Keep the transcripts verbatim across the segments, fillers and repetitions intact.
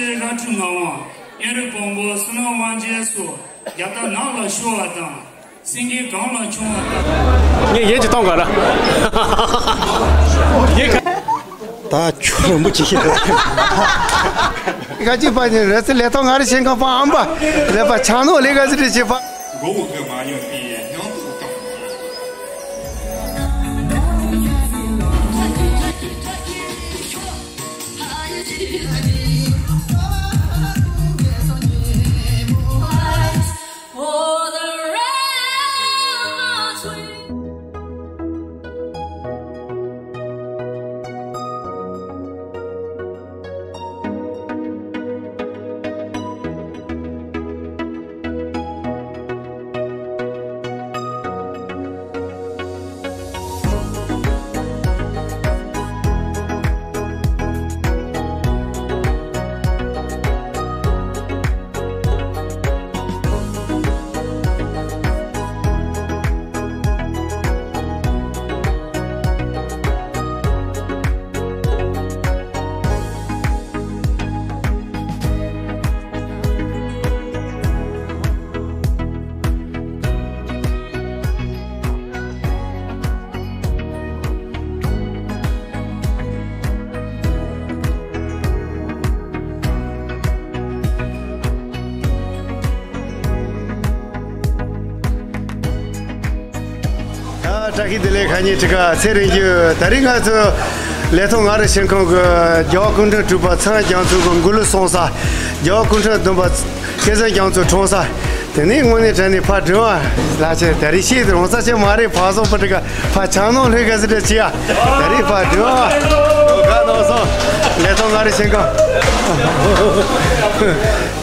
རི་ཁ་ཁྲུ་ངག་དབང་། གཡོན་རི་བོན་པོ་བསོད་ནམས་དབང་ཆེན་སོགས་རྒྱ་སྟག་ནགས་ལ་ཤོར་བ་དང་། སེང་གེ་གངས་ལ་མཆོང་བ་དང་། ངས་ཡན་གྱི་གཏོང་ག་ར། ཡན་ག་ད་ཁྱོད་རིན་པོ་ཆེ་ཤེས་དོ། ཁ་ཅིག་པ་ནི་རེ་ཚེ་ལས་ཐོག་ང་རེ་ཞིང་ཁང་པ་ཨམ་པ་ལས་པ་ཆང་ནོ་ལས་ག་ཟི་རེ་བྱེད་པ། མགོ་བོ་གི་མ་ཡོང་པའི་སྙིང་སྟོབས་དང་། ཨ། བཀྲ་ཤིས་བདེ་ལེགས། ཁ་ཉིན་ཁྲི་ཁ་ཚེ་རིང་རྒྱུ། ད་རིང་ང་ཚོ་ལས་ཐོག་ང་རེ་ཞིང་ཁང་གི་རྒྱལ་བ་སྐུ་ཕྲེང་དྲུག་པ་ཚངས་དབྱངས་རྒྱ་མཚོ་གི་མགུར་གླུ་གསུང་ས། རྒྱལ་བ་སྐུ་ཕྲེང་བདུན་པ་སྐལ་བཟང་རྒྱ་མཚོ་འཁྲུངས་ས། དེ་ནས་དངོས་གནས་དྲང་གནས་ཕར་འགྲོ་བ་ལ་ཆེ། ད་རིང་ཤེས་དེ་རོང་ས་ཆེ་མ་རེད། ཕར་སོང་ཕར་དྲི་ག་ཕར་ཆང་ནང་ལྷོད་ག་ཟེར་དྲི་ཆེ་ཡ། ད་རིང་ཕར་འགྲོ་བ། ག་ནང་སོང་། ལས་ཐོག་ང་རེ་ཞིང་ཁང་།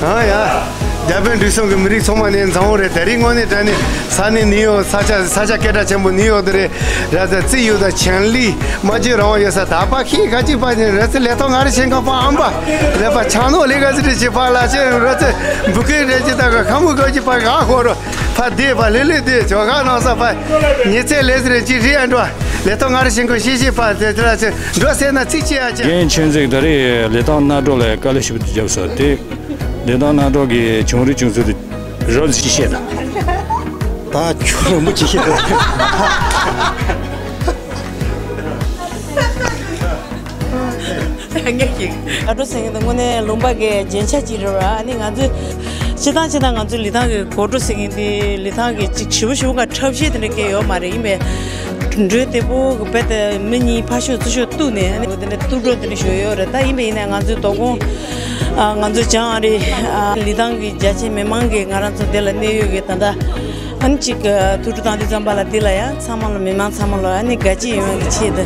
ཨ་ཡ། རྒྱ་བལ་འབྲུག་གསུམ་གྱི་མི་རིགས་ཚང་མ་ནས་འཛོམས་རེད། ད་རིང་དངོས་གནས་དྲང་གནས་ས་གནས་ནིའུ་ཡོག་ས་ཆ་ས་ཆ་སྐད་གྲགས་ཆེན་པོ་ནིའུ་ཡོག་དེ་རེད། ར་ད་རྩིས་ཡོད་ད་ཆན་ལི་མ་བརྗེད་རང་ཡོད་ས། ད་པ་ཁྱི་ཁ་ཅིག་པ་ནི་ར་ཚེ་ལས་ཐོག་ང་རེ་ཞིང་ཁང་པ་ཨམ་པ་ལས་པ་ཆང་ནོ་ལས་ག་ཟི་རེ་བྱེད་པ་ལ་ཆེ། ར་ཚེ་འབུ་ཁའི་རེ་ཅི་ད་ག་ཁ་མུ་ག་ཅི་པ་ག་ཧོ་རོ་ཕ་དེ་པ་ལེ་ལེ་དེ་ཇོ་ག་ནང་ས་པ་ཉི་ཚེ་ལས་ཟི་རེ་ཅི་རི་ཨ་འགྲོ་ལས་ཐོག་ང་རེ་ཞིང་ཁང་ཤེས་ཤེས་པ་དེ་དེ་ལ་ཆེ་འགྲོ་ཟེར་ན་ཚིག་ཅི་ཨ་ཆེ། རྒན་ཆོས་འཛིན་ད་རེས་ལས་ཐོག་སྣ་གྲོགས་ལ་དཀའ་ལས་ཞིབ་ཏུ་བརྒྱབ་ས་དེ། ལས་ཐོག་སྣ་གྲོགས་ཀྱི་བྱུང་རིམ་བྱུང་ཚུལ་དེ་རོབ་ཙམ་ཅིག་བཤད་དང་། ད་ཁྱོད་རིན་པོ་ཆེ་བཤད་དང་། ངས་ཀྱིས། སྔ་དྲོ་ཟེར་མཁན་དེ་དངོས་གནས་ལུང་པ་གི་རྒྱན་ཆ་གཅིག་རེད་བ། ཨ་ནི་ང་ཚོས་སྤྱིར་བཏང་སྤྱིར་བཏང་ང་ཚོའི་ལི་ཐང་གི་གོ་འགྲོ་ཟེར་མཁན་དེ་ལི་ཐང་གི་ཅིག་ཞིབ་པོ་ཞིབ་པོ་ག་འཁྲབ་གཞས་དེ་འདྲ་སྐད་ཡོད་མ་རེད། ཡིན་པས་འགྲོས་བདེ་པོ་གི་རྦད་དེ་མི་གཉིས་ཕར་ཕྱོགས་ཚུར་ཕྱོགས་གཏུགས་ནས་ཨ་ནི་དེ་འདྲ་གཏུག་འགྲོ་དེ་འདྲ་ཞུ་ཡོད་རེད། ད་ཡིན་པས་ཡིན་ན་ང་ཚོའི་དོ་དགོང་ཨ་ང་ཚོ་བྱང་ཨ་རི་ཨ་ལི་ཐང་གི་རྒྱ་ཆེ་མི་མང་གིས་ང་རང་ཚོ་འདི་ལ་གནད་ཡོད་ཀྱི་ད་ལྟ་ཨ་ནི་ཅིག་ཐུགས་སྤྲོ་བཏང་དུས་ཙམ་པ་ལ་འདི་ལ་ཡང་ཚང་མ་ལ་མི་མང་ཚང་མ་ལ་ཨ་ནི་དགའ་སྐྱིད་ཡོང་བའི་ཆེད་དུ།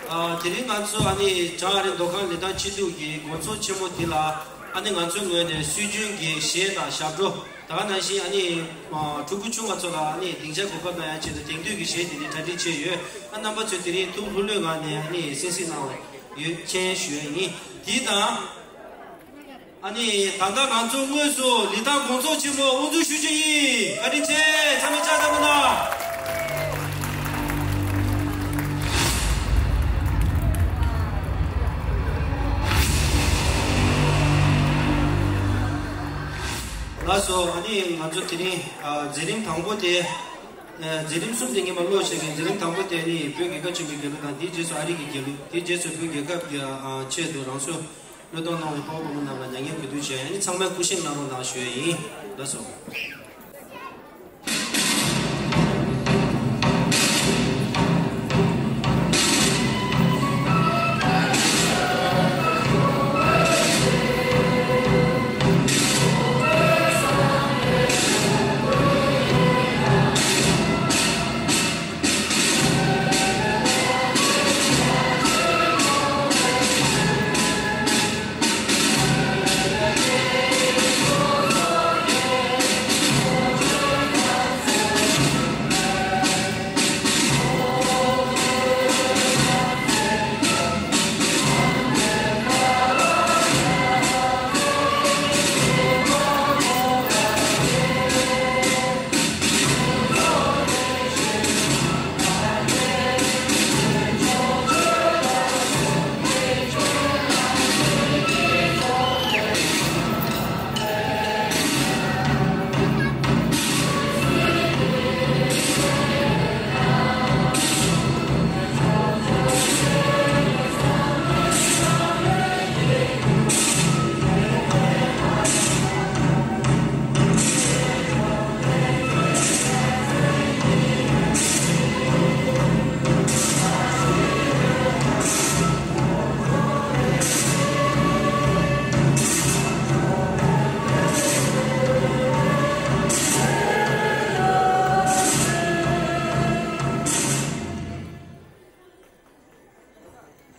ཨ། དེ་རིང་ང་ཚོ་ཨ་ནི་བྱང་ཨ་རི་མདོ་ཁམས་ལི་ཐང་སྐྱིད་སྡུག་གི་དགོང་ཚོགས་ཆེན་མོ་འདི་ལ། ཨ་ནི་ང་ཚོའི་ངོས་ནས་སྲོལ་རྒྱུན་གྱི་གཞས་དང་ཞབས་བྲོ། ད་ག་ནང་བཞིན་ཨ་ནི་ཕྲུ་གུ་ཆུང་བ་ཚོ་ལ་ཨ་ནི་སྡིངས་ཆ་གོ་སྐབས་གནང་ཡག་ཆེད་དུ་དེང་དུས་ཀྱི་གཞས་འདི་ནི་གྲ་སྒྲིག་བྱས་ཡོད། ཨ། རྣམ་པ་ཚོས་དེ་རིང་ཐུགས་ལྷོད་ལྷོད་ངང་ནས་ཨ་ནི་གསན་གཟིགས་གནང་བར་ཡོད་མཁྱེན་ཞུ་ཡ་ཡིན། དེ་དང་། ཨ་ནི་ད་ལྟ་ང་ཚོ་དངོས་སུ་ལི་ཐང་དགོང་ཚོགས་ཆེན་མོ་དབུ་འཛུགས་ཞུ་རྒྱུ་ཡིན། བཀའ་དྲིན་ཆེ། ཚང་མས་ལྕགས་བརྡབ་གནང་། ལགས་སོ། ཨ་ནི་ང་ཚོ་དེ་རིང་ཨ་མཛད་རིམ་དང་པོ་དེ། ཨ། མཛད་རིམ་གསུམ་དེ་ངས་མར་ཀློག་བྱེད་ཀྱི། མཛད་རིམ་དང་པོ་དེ་ནི་བོད་རྒྱལ་ཁབ་ཆེན་པོའི་རྒྱལ་གླུ་དང་། དེའི་རྗེས་སུ་ཨ་རི་གི་རྒྱལ་གླུ། དེའི་རྗེས་སུ་བོད་རྒྱལ་ཁབ་ཀྱི་ཨ་ཆེད་དུ་རང་སྲོག་བློས་གཏོང་གནང་བའི་དཔའ་བོ་དཔའ་མོ་རྣམས་ལ་མྱ་ངན་གུས་འདུད་བྱས། ཨ་ནི་ཚང་མས་སྐུ་བཞེངས་གནང་རོགས་གནང་ཞུ་ཡ་ཡིན། ལགས་སོ།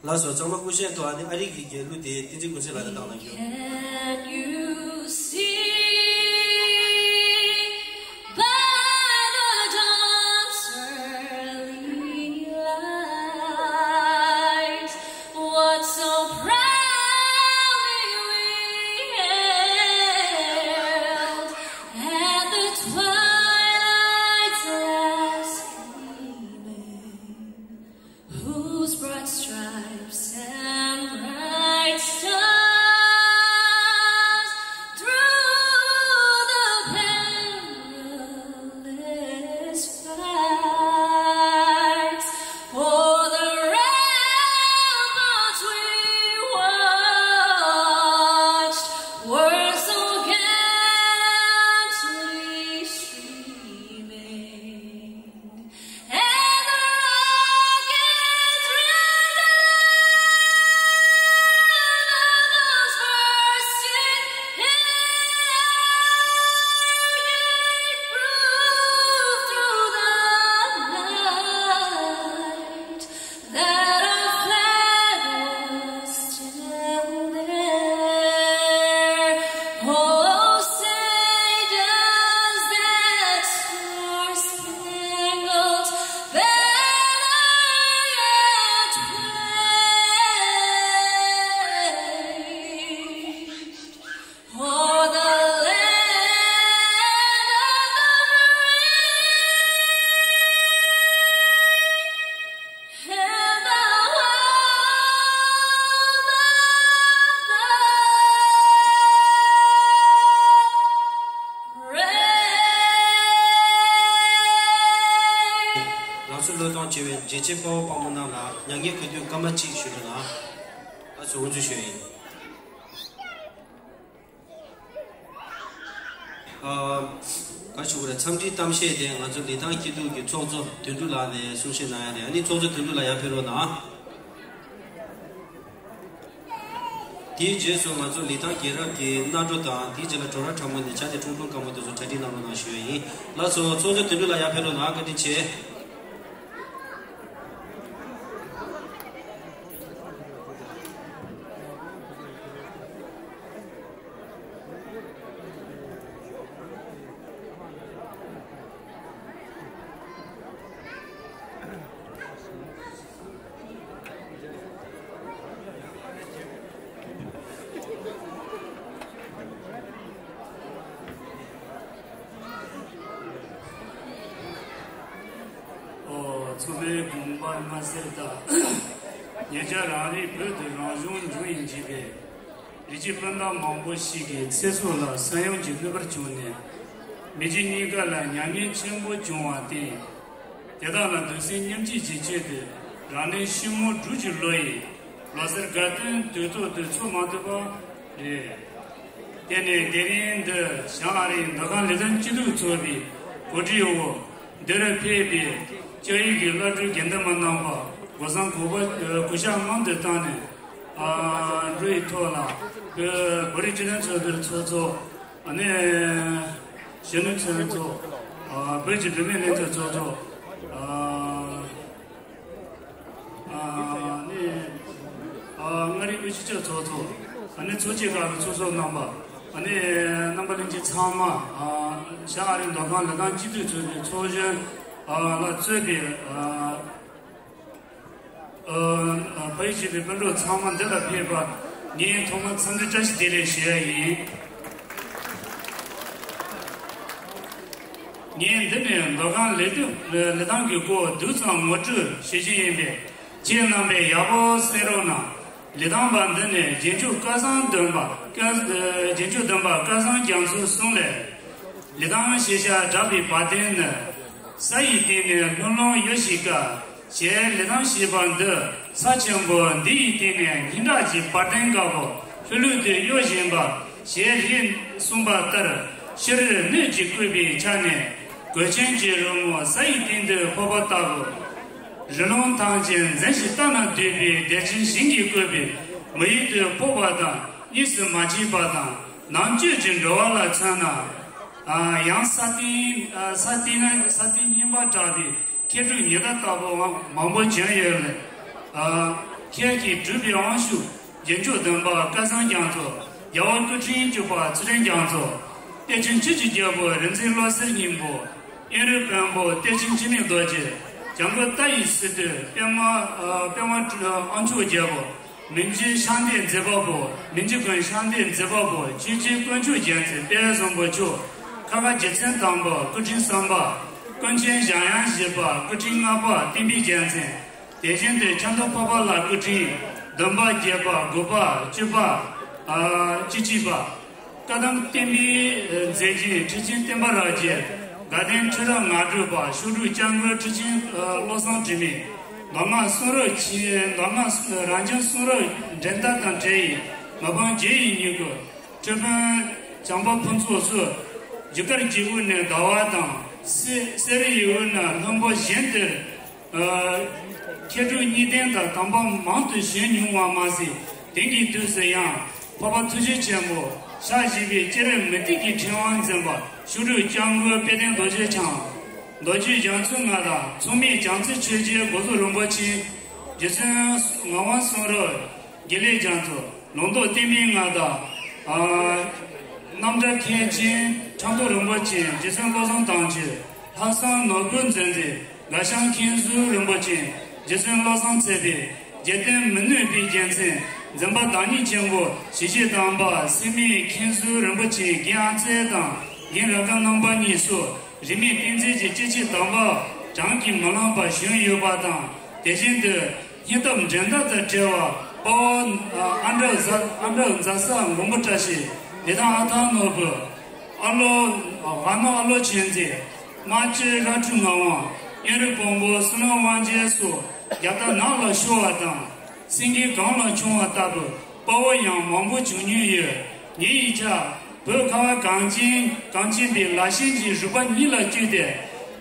ལགས་སོ། ཚང་མ་སྐུ་བཞེངས་ཐོག་ཨ་ནི་ཨ་རི་གི་རྒྱལ་གླུ་དེ་བསྟན་འཛིན་ཀུན་གསལ་ལགས་ནས་བཏང་གནང་རྒྱུ། Can you see by the dawn's early light what so proudly we hailed at the twilight's last gleaming? Whose broad stripes and bright stars through the perilous fights o'er the ramparts we watched were so gallantly streaming. And the rocket's red and those bursting in air gave proof through the night that our flag was still there. Oh, say does that star-spangled banner yet wave o'er the land of the free? And the home of the brave. རང་སྲོག་བློས་གཏོང་བྱས་པའི་རྒྱལ་གཅེས་དཔའ་བོ་དཔའ་མོ་རྣམས་ལ་མྱ་ངན་གུས་འདུད་སྐར་མ་གཅིག་ཞུ་རྒྱུ་ལ། ཨ་ཚོ་དབུ་འཛུགས་ཞུ་ཡིན། ཨ། ག་ཞུ་དགོས་རེད། འཚམས་འདྲིའི་གཏམ་བཤད་དེ་ང་ཚོ་ལི་ཐང་སྐྱིད་སྡུག་གི་ཚོགས་གཙོ་དོན་གྲུབ་ལགས་ནས་གསུང་བཤད་གནང་ཡ་རེད། ཨ་ནི་ཚོགས་གཙོ་དོན་གྲུབ་ལགས་ཡར་ཕེབས་རོགས་གནང་། དེའི་རྗེས་སུ་ང་ཚོ་ལི་ཐང་རྒྱལ་རབས་ཀྱི་སྣ་སྒྲོ་དང་། དེའི་རྗེས་ལ་བྲོ་ར་ཁྲ་མོ་ནས་ཇ་ནས་ཁྲུང་ཁྲུང་དཀར་མོ་དེ་ཚོ་གྲ་སྒྲིག་གནང་རོགས་གནང་ཞུ་ཡ་ཡིན། ལགས་སོ། ཚོགས་གཙོ་དོན་གྲུབ་ལགས་ཡར་ཕེབས་རོགས་གནང་། བཀའ་དྲིན་ཆེ། ཚོ་པའི་དགོངས་པར་མ་ཟད་ད། ཉེ་ཆར་རང་རེའི་བོད་དུ་རང་བྱུང་འབྱུང་བའི་འཇིགས་པས། རིགས་ཀྱི་སྤུན་ཟླ་མང་པོ་ཞིག་གི་ཚེ་སྲོག་ལ་ས་ཡོམ་གྱི་གནོད་པར་བྱུང་ནས། མི་རྒྱུ་གཉིས་ཀ་ལ་མྱ་ངན་ཆེན་པོ་བྱུང་བར་བརྟེན། དེ་དག་ལ་གདུང་སེམས་མཉམ་སྐྱེད་ཀྱི་ཆེད་དུ་རང་ལོའི་ཤིང་མོ་འབྲུག་གི་ལོ་ཡི་ལོ་སར་དགའ་སྟོན་དུས་ཐོག་ཏུ་འཚོགས་མ་ཐུབ་པ་རེད། དེ་ནས་དེ་རིང་འདི་བྱང་ཨ་རིའི་མདོ་ཁམས་ལི་ཐང་སྐྱིད་སྡུག་ཚོགས་པའི་གོ་སྒྲིག་འོག་འདིར་ཕེབས་པའི་སྐྱབས་ཡུལ་གྱི་བླ་སྤྲུལ་དགེ་འདུན་པ་རྣམ་པ་སྒོ་བཟང་གོ་པ་གུས་ཞབས་མང་དུ་བཏང་ནས། ཨ་འགྲོ་ཡི་ཐོག་ལ་བོད་རིགས་སྤྱི་མཐུན་ཚོགས་པའི་ཚོགས་གཙོ། ཨ་ནི་གཞོན་ནུ་ཚོགས་གཙོ། ཨ་བོད་ཀྱི་བུད་མེད་ལྷན་ཚོགས་ཚོགས་གཙོ། ཨ་ཨ་ནི་ཨ་མངའ་རིས་དབུས་སྤྱི་ཁྱབ་ཚོགས་གཙོ། ཨ་ནི་ཚོགས་སྐྱིད་ཁག་གི་ཚོགས་གཙོ་རྣམ་པ། ཨ་ནི་རྣམ་པ་ལྷན་རྒྱས་ཚང་མ། ཨ་བྱང་ཨ་རིའི་མདོ་ཁམས་ལི་ཐང་སྐྱིད་སྡུག་ཚོགས་པའི་ཚོགས་གཞོན། ཨ་ལ་གཙོས་པའི་ཨ་ཨ་ཕ་ཡུལ་གཅིག་པའི་སྤུན་གྲོགས་ཚང་མ་འདི་ལ་ཕེབས་པར་ངས་ཐོག་མར་འཚམས་འདྲི་བཀྲ་ཤིས་བདེ་ལེགས་ཞུ་ཡ་ཡིན། ངས་འདི་ནས་མདོ་ཁམས་ལི་ཐང་ལི་ཐང་གི་སྐོར་བསྡུས་ཙམ་ངོ་སྤྲོད་ཞུ་རྒྱུ་ཡིན་པས། ཁྱེད་རྣམ་པས་ཡག་པོ་གསན་རོགས་གནང་། ལི་ཐང་པ་འདི་ནས་རྗེས་འཇུག་སྐལ་བཟང་སྟོན་པ་སྐལ་རྗེས་འཇུག་སྟོན་པ་སྐལ་བཟང་རྒྱ་མཚོ་གསུང་ལས། ལི་ཐང་ཞེས་བྱ་གྲགས་པའི་བ་དན་ནི། ས་ཡི་སྟེང་ནས་ལྷུང་ལྷུང་གཡོ་ཞིང་དཀའ། ཞེས་ལི་ཐང་ཞེས་པ་འདི་ས་ཆེན་པོ་འདི་ཡི་སྟེང་ནས་སྙན་གྲགས་ཀྱི་བ་དན་དཀར་པོ་ལྷུག་ལྷུག་ཏུ་གཡོ་བཞིན་པ་ཞེས་རིགས་གསུངས་པ་ལྟར། ཕྱི་རོལ་སྣོད་ཀྱིས་བསྐུལ་བའི་ཆ་ནས་གོས་ཆེན་གྱི་རི་མོ་ས་ཡི་སྟེང་དུ་ཕོག་པ་ལྟ་བུ། རི་ལུང་ཐང་ཆེན་འཛིན་ཞིང་ལྟ་ན་སྡུག་པའི་བདེ་ཆེན་ཞིང་གིས་བསྐོར་བའི་མི་ཡུལ་དུ་ཕོག་པ་དང་གཉིས་སུ་མ་མཆིས་པ་དང་ནམ་དཀྱིལ་གྱི་འགྲོ་བ་ལ་མཚོན་ན། ཡང་ས་སྟེང་ས་སྟེང་ན་ས་སྟེང་སྙིམ་པ་དྲག་པའི་ཁྱེའུ་འབྲུག་ཉི་ཟླ་ལྟ་བུའང་མང་པོ་བྱོན་ཡོད་ལ། ཁྱེད་ཀྱིས་བསྒྲུབས་པའི་དབང་ཕྱུག་རྗེས་འཇུག་སྟོན་པ་སྐལ་བཟང་རྒྱ་མཚོ། རྒྱལ་བ་སྐུ་ཕྲེང་བཅུ་པ་ཚུལ་ཁྲིམས་རྒྱ་མཚོ། གཏེར་ཆེན་ཆོས་ཀྱི་རྒྱལ་པོ་རིག་འཛིན་བློ་གསལ་སྙིང་པོ། ཨིན་རུ་བོན་པོ་གཏེར་ཆེན་འཆི་མེད་རྡོ་རྗེ། བྱམས་མགོན་ལྟ་ཡི་སི་ཏུ་པདྨ་པདྨ་དབང་ཕྱུག་རྒྱལ་པོ། མི་འགྱུར་ཤཱནྟི་མཛད་པ་པོ། མི་འགྱུར་མགོན་ཤཱནྟི་མཛད་པ་པོ། ཆོས་རྗེ་དཀོན་མཆོག་རྒྱལ་མཚན་དཔལ་བཟང་པོ་མཆོག་ཁ་ཁ་རྗེ་བཙུན་དམ་པ་སྐུ་ཕྲེང་གསུམ་པ། ཀུན་མཁྱེན་འཇམ་དབྱངས་བཞི་པ་སྐུ་ཕྲེང་ལྔ་པ་བསྟན་པའི་རྒྱལ་མཚན། དེ་བཞིན་དུ་ཆབ་མདོ་འཕགས་པ་ལྷ་སྐུ་ཕྲེང་བདུན་པ་བརྒྱད་པ་དགུ་པ་བཅུ་པ། ཨ་བཅུ་གཅིག་པ། བཀའ་གདམས་བསྟན་པའི་མཛེས་རྒྱན་ཁྲི་ཆེན་བསྟན་པ་རབ་རྒྱས། དགའ་ལྡན་ཁྲི་རབས་ལྔ་དྲུག་པ་ཤོག་དྲུག་སྐྱབས་མགོན་ཁྲི་ཆེན་བློ་བཟང་དྲི་མེད། མདོ་སྔགས་གསུང་རབ་ཆེན། མདོ་སྔགས་རབ་འབྱམས་གསུང་རབ་འགྲེལ་མདོ་དང་འབྲེལ་ཡོད་མི་ཕམ་རྗེ་ཡི་སྙིང་པོ། ཁྲི་དཔོན་བྱམས་པ་ཕུན་ཚོགས་སོགས། རྒྱུ་སྐར་གྱི་དབུས་ན་ཟླ་བ་དང་། གསེར་གསེར་རིའི་དབུས་ན་ལྷུན་པོ་བཞིན་དུ། ཨ་མཁས་གྲུབ་གཉིས་ལྡན་དང་དམ་པ་མང་དུ་བྱོན་མྱོང་བ་མ་ཟད། དེང་གི་དུས་སུ་ཡང་འཕགས་པ་ཐུགས་རྗེ་ཆེན་པོ་ཕྱག་བཞི་པའི་སྤྱན་རས་མུ་ཏིག་གི་ཕྲེང་བ་འཛིན་པ་ཤོག་དྲུག་སྐྱབས་མགོན་དཔལ་ལྡན་རྡོ་རྗེ་འཆང་། མདོ་རྒྱུད་རྒྱ་མཚོ་ལྔ་དང་མཚུངས་མེད་བྱང་རྩེ་ཆོས་རྗེ་སྒོ་ཟོག་རིན་པོ་ཆེ། རྗེ་བཙུན་ངག་དབང་གསུང་རབ་དགེ་ལེགས་རྒྱ་མཚོ། ལུང་རྟོགས་བསྟན་པའི་མངའ་བདག་ཨ་རྣམ་གྲྭ་མཁན་ཆེན་ཁྲ་འདུག་རིན་པོ་ཆེ། རྗེ་བཙུན་བློ་བཟང་དྭངས་ཆོས། ལྷག་བསམ་ནོར་བུ་མཛོད་འཛིན། དགའ་ཤང་མཁན་ཟུར་རིན་པོ་ཆེ། རྗེ་བཙུན་བློ་བཟང་ཚེ་འཕེལ། རྗེ་བསྟན་མི་ནུབ་པའི་རྒྱལ་མཚན། འཛིན་པ་བདག་ཉིད་ཆེན་པོ་ཞི་བྱེད་དམ་པ་སེ་མི་མཁན་ཟུར་རིན་པོ་ཆེ་རྒན་ཨ་ཙེ་དང་རྒན་རབ་དགའ་རྣམ་པ་གཉིས་སོགས་རིས་མེད་བསྟན་འཛིན་གྱི་སྐྱེས་ཆེན་དམ་པ་གྲངས་ཀྱིས་མི་ལངས་པ་བྱོན་ཡོད་པ་དང་། དེ་བཞིན་དུ་སྙན་ཐབས་འགྲན་ཟླ་དང་བྲལ་བ་དཔའ་བོ་ཨ་འབྲུག་ཟ་ཨ་འབྲུག་ཟ་ས་མགོན་པོ་བཀྲ་ཤིས། ལི་ཐང་ཨ་ཐང་ནོར་བུ། ཨ་ལོ་ཝ་ནོ་ཨ་ལོ་ཆོས་མཛད། རྨ་ཆུ་ལྷ་ཕྲུག་ངག་དབང་། ཨིན་རུ་བོན་པོ་བསོད་ནམས་དབང་རྒྱལ་སོགས་རྒྱ་སྟག་ནགས་ལ་ཤོར་བ་དང་། སེང་གེ་གངས་ལ་མཆོང་བ་ལྟ་བུ་དཔའ་བོ་ཡང་མང་པོ་བྱུང་མྱོང་ཡོད། ཉེ་བའི་ཆར་བོད་ཁ་བ་གངས་ཅན་གངས་ཅན་པའི་ལ་ཤན་གྱི་རུས་པ་ཉིད་ལ་བཅོས་ཏེ།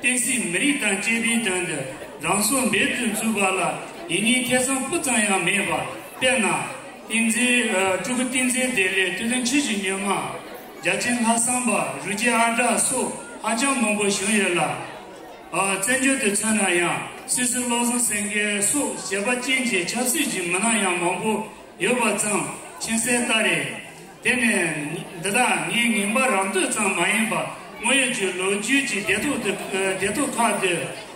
བསྟན་སྲིད་མི་རིགས་དང་བཅས་པའི་དོན་དུ་རང་སྲོག་འབེན་དུ་བཙུགས་པ་ལ་ཡིད་གཉིས་ཐེ་ཚོམ་སྤུ་ཙམ་ཡང་མེད་པ། དཔེར་ན། བསྟན་འཛིན་ཨ་སྤྲུལ་སྐུ་བསྟན་འཛིན་བདེ་ལེགས། སྟོད་ཐུང་ཆོས་ཀྱི་མྱུར་མ། རྒྱལ་ཆེན་ལྷ་བསམ་པ། རུས་རྒྱལ་ཨ་བྲག་སོགས་ཧ་ཅང་མང་པོ་བྱུང་ཡོད་ལ། ཨ་བཙན་བྱོལ་དུ་མཚོན་ན་ཡང་སྲིད་ཟུར་བློ་བཟང་སེང་གེ་སོགས་བྱས་པ་ཅན་གྱི་ཆབ་སྲིད་ཀྱི་མི་སྣ་ཡང་མང་པོ་ཡོད་པ་ཙམ་མཁྱེན་གསལ་ལྟར་རེད། དེ་ནི་འདི་དག་ངའི་ངན་པ་རང་འདོད་ཙམ་མ་ཡིན་པར་དངོས་ཡོད་ཀྱི་ལོ་རྒྱུས་ཀྱི་བདེ་ཐོག་ཏུ་བདེ་ཐོག་ཁག་ཏུ་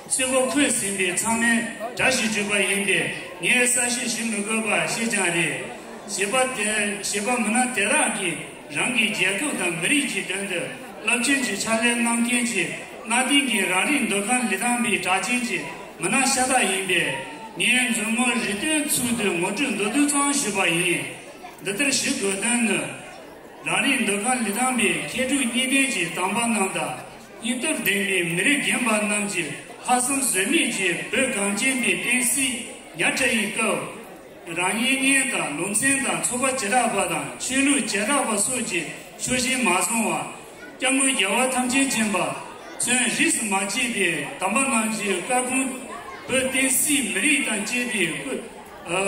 གསོན་པོ་འཁོད་ཟིན་པའི་ཚང་མའི་དགྲ་ཞིག་གྲུབ་པ་ཡིན་པས། ངས་གསལ་བཤད་ཞུ་མི་དགོས་པ་ཞིག་ཀྱང་རེད། བྱིས་པ་དེ་བྱིས་པ་མི་སྣ་དེ་དག་གིས་རང་གི་རྒྱལ་ཁབ་དང་མི་རིགས་ཀྱི་དོན་དུ་རླབས་ཆེན་གྱི་ཕྱག་ལས་གནང་མཁན་གྱི་གནའ་དེང་གི་རང་རིགས་མདོ་ཁམས་ལི་ཐང་པའི་གྲགས་ཅན་གྱི་ མི་སྣ་ཤ་སྟག་ཡིན་པས། ངས་མཛུབ་མོ་རི་སྟོན་ཚུལ་དུ་ངོ་སྤྲོད་མདོར་བསྡུས་ཙམ་ཞུས་པ་ཡིན། འདི་ལྟར་ཞུ་དགོས་དོན་ནི། རང་རེའི་འདུ་ཁང་ལི་ཐང་པའི་མཁས་གྲུབ་གཉིས་ལྡན་གྱི་དམ་པ་རྣམས་དང་། སྙིང་སྟོབས་ལྡན་པའི་མི་རིགས་རྒན་པ་རྣམས་ཀྱིས་ལྷག་བསམ་ཟོལ་མེད་ཀྱིས་བོད་གངས་ཅན་པའི་བསྟན་སྲིད་ཉག་ཕྲ་ཡི་སྐབས། རང་ཉིད་ངོས་དང་ལུང་ཚན་དང་ཚོགས་པ་བྱེ་བྲག་པ་དང་ཆོས་ལུགས་བྱེ་བྲག་པ་སོགས་ཀྱི་ཕྱོགས་ཞེན་མ་བཟུང་བར། སྐྱབས་མགོན་རྒྱལ་བ་ཐམས་ཅད་མཁྱེན་པ་མཚོན་རིས་སུ་མ་ཆད་པའི་དམ་པ་རྣམས་ཀྱི་བཀའ་དགོངས། བོད་བསྟན་སྲིད་མི་རིགས་དང་བཅས་པའི་སྐུ། ཨ།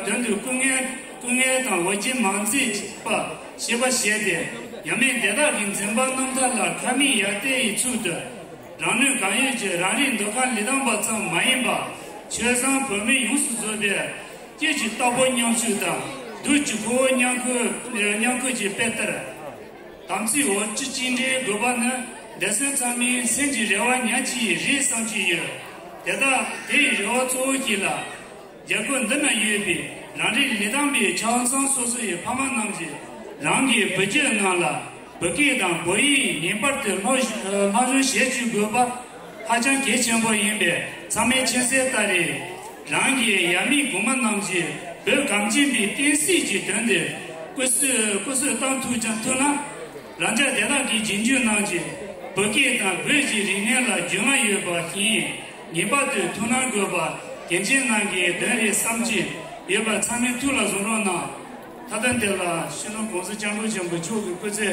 དོན་དུ་སྐུ་ངལ་སྐུ་ངལ་དང་འོ་བརྒྱལ་མ་མཛད་པ་ཞེས་པ་བཞེས་ཏེ། ཡབ་མེས་དེ་དག་གི་འཛིན་པ་རྣམ་ཐར་ལ་ཁ་མིག་ཡར་བལྟས་ཡི་ཚུལ་དུ། རང་ནུས་གང་ཡོད་ཀྱིས་རང་རེའི་འདུ་ཁང་ལི་ཐང་པ་ཙམ་མ་ཡིན་པར། ཆོས་བཟང་བོད་མི་ཡོངས་སུ་རྫོགས་པའི་སྐྱེས་ཀྱི་རྟག་པར་མཉམ་ཞུགས་དང་། དུས་ཀྱི་འཁོར་བ་མཉམ་འཁོར་མཉམ་འཁོར་གྱི་དཔེ་ལྟར། དམ་ཚིག་འོ་བཅུ་གཅིག་འདྲེས་དགོས་པ་ནི། འདས་གསོན་ཚང་མའི་སེམས་ཀྱི་རེ་བ་ཉག་གཅིག་རེད་བསམ་གྱི་ཡོད། དེ་དག་དེ་ཡི་རེ་བ་གཙོ་བོ་ཞིག་ལ། རྒྱལ་ཁབ་འདི་ན་ཡོད་པའི་རང་རེའི་ལི་ཐང་པའི་ཆ་ཚང་སོ་སོ་ཡི་ཕ་མ་རྣམས་ཀྱིས་རང་གི་བུ་རྒྱུད་རྣམས་ལ་བོད་སྐད་དང་བོད་ཡིག་ངེས་པར་དུ་སློབ་སློབ་སྦྱོང་བྱེད་བཅུག་དགོས་པ་ཧ་ཅང་གལ་ཆེན་པོ་ཡིན་པས། ཚང་མས་མཁྱེན་གསལ་ལྟར་རེད། རང་གི་ཡབ་མེས་གོང་མ་རྣམས་ཀྱིས་བོད་གངས་ཅན་པའི་བསྟན་སྲིད་ཀྱི་དོན་དུ་སྐུ་གཟུགས་སྐུ་གཟུགས་བཏང་ཐུབ་ཀྱང་ཐུབ་ན། རང་ཅག་དེ་དག་གི་རྗེས་འཇུག་རྣམས་ཀྱིས་བོད་སྐད་དང་བོད་ཀྱི་རིག་གནས་ལ་རྒྱུས་མངའ་ཡོད་པ་བཞིན། ངེས་པར་དུ་ཐུགས་སྣང་དགོས་པ་དྲན་ཅན་རྣམས་ཀྱི་དོན་རེད་བསམ་གྱི་ཡོད་པ་ཚང་མས་ཐུགས་ལ་བཟུང་རོགས་གནང་། མཐའ་དོན་དེ་ལ་སྤྱི་ནོར་༸གོང་ས་༸སྐྱབས་མགོན་ཆེན་པོ་མཆོག་གི་སྐུ་ཚེ།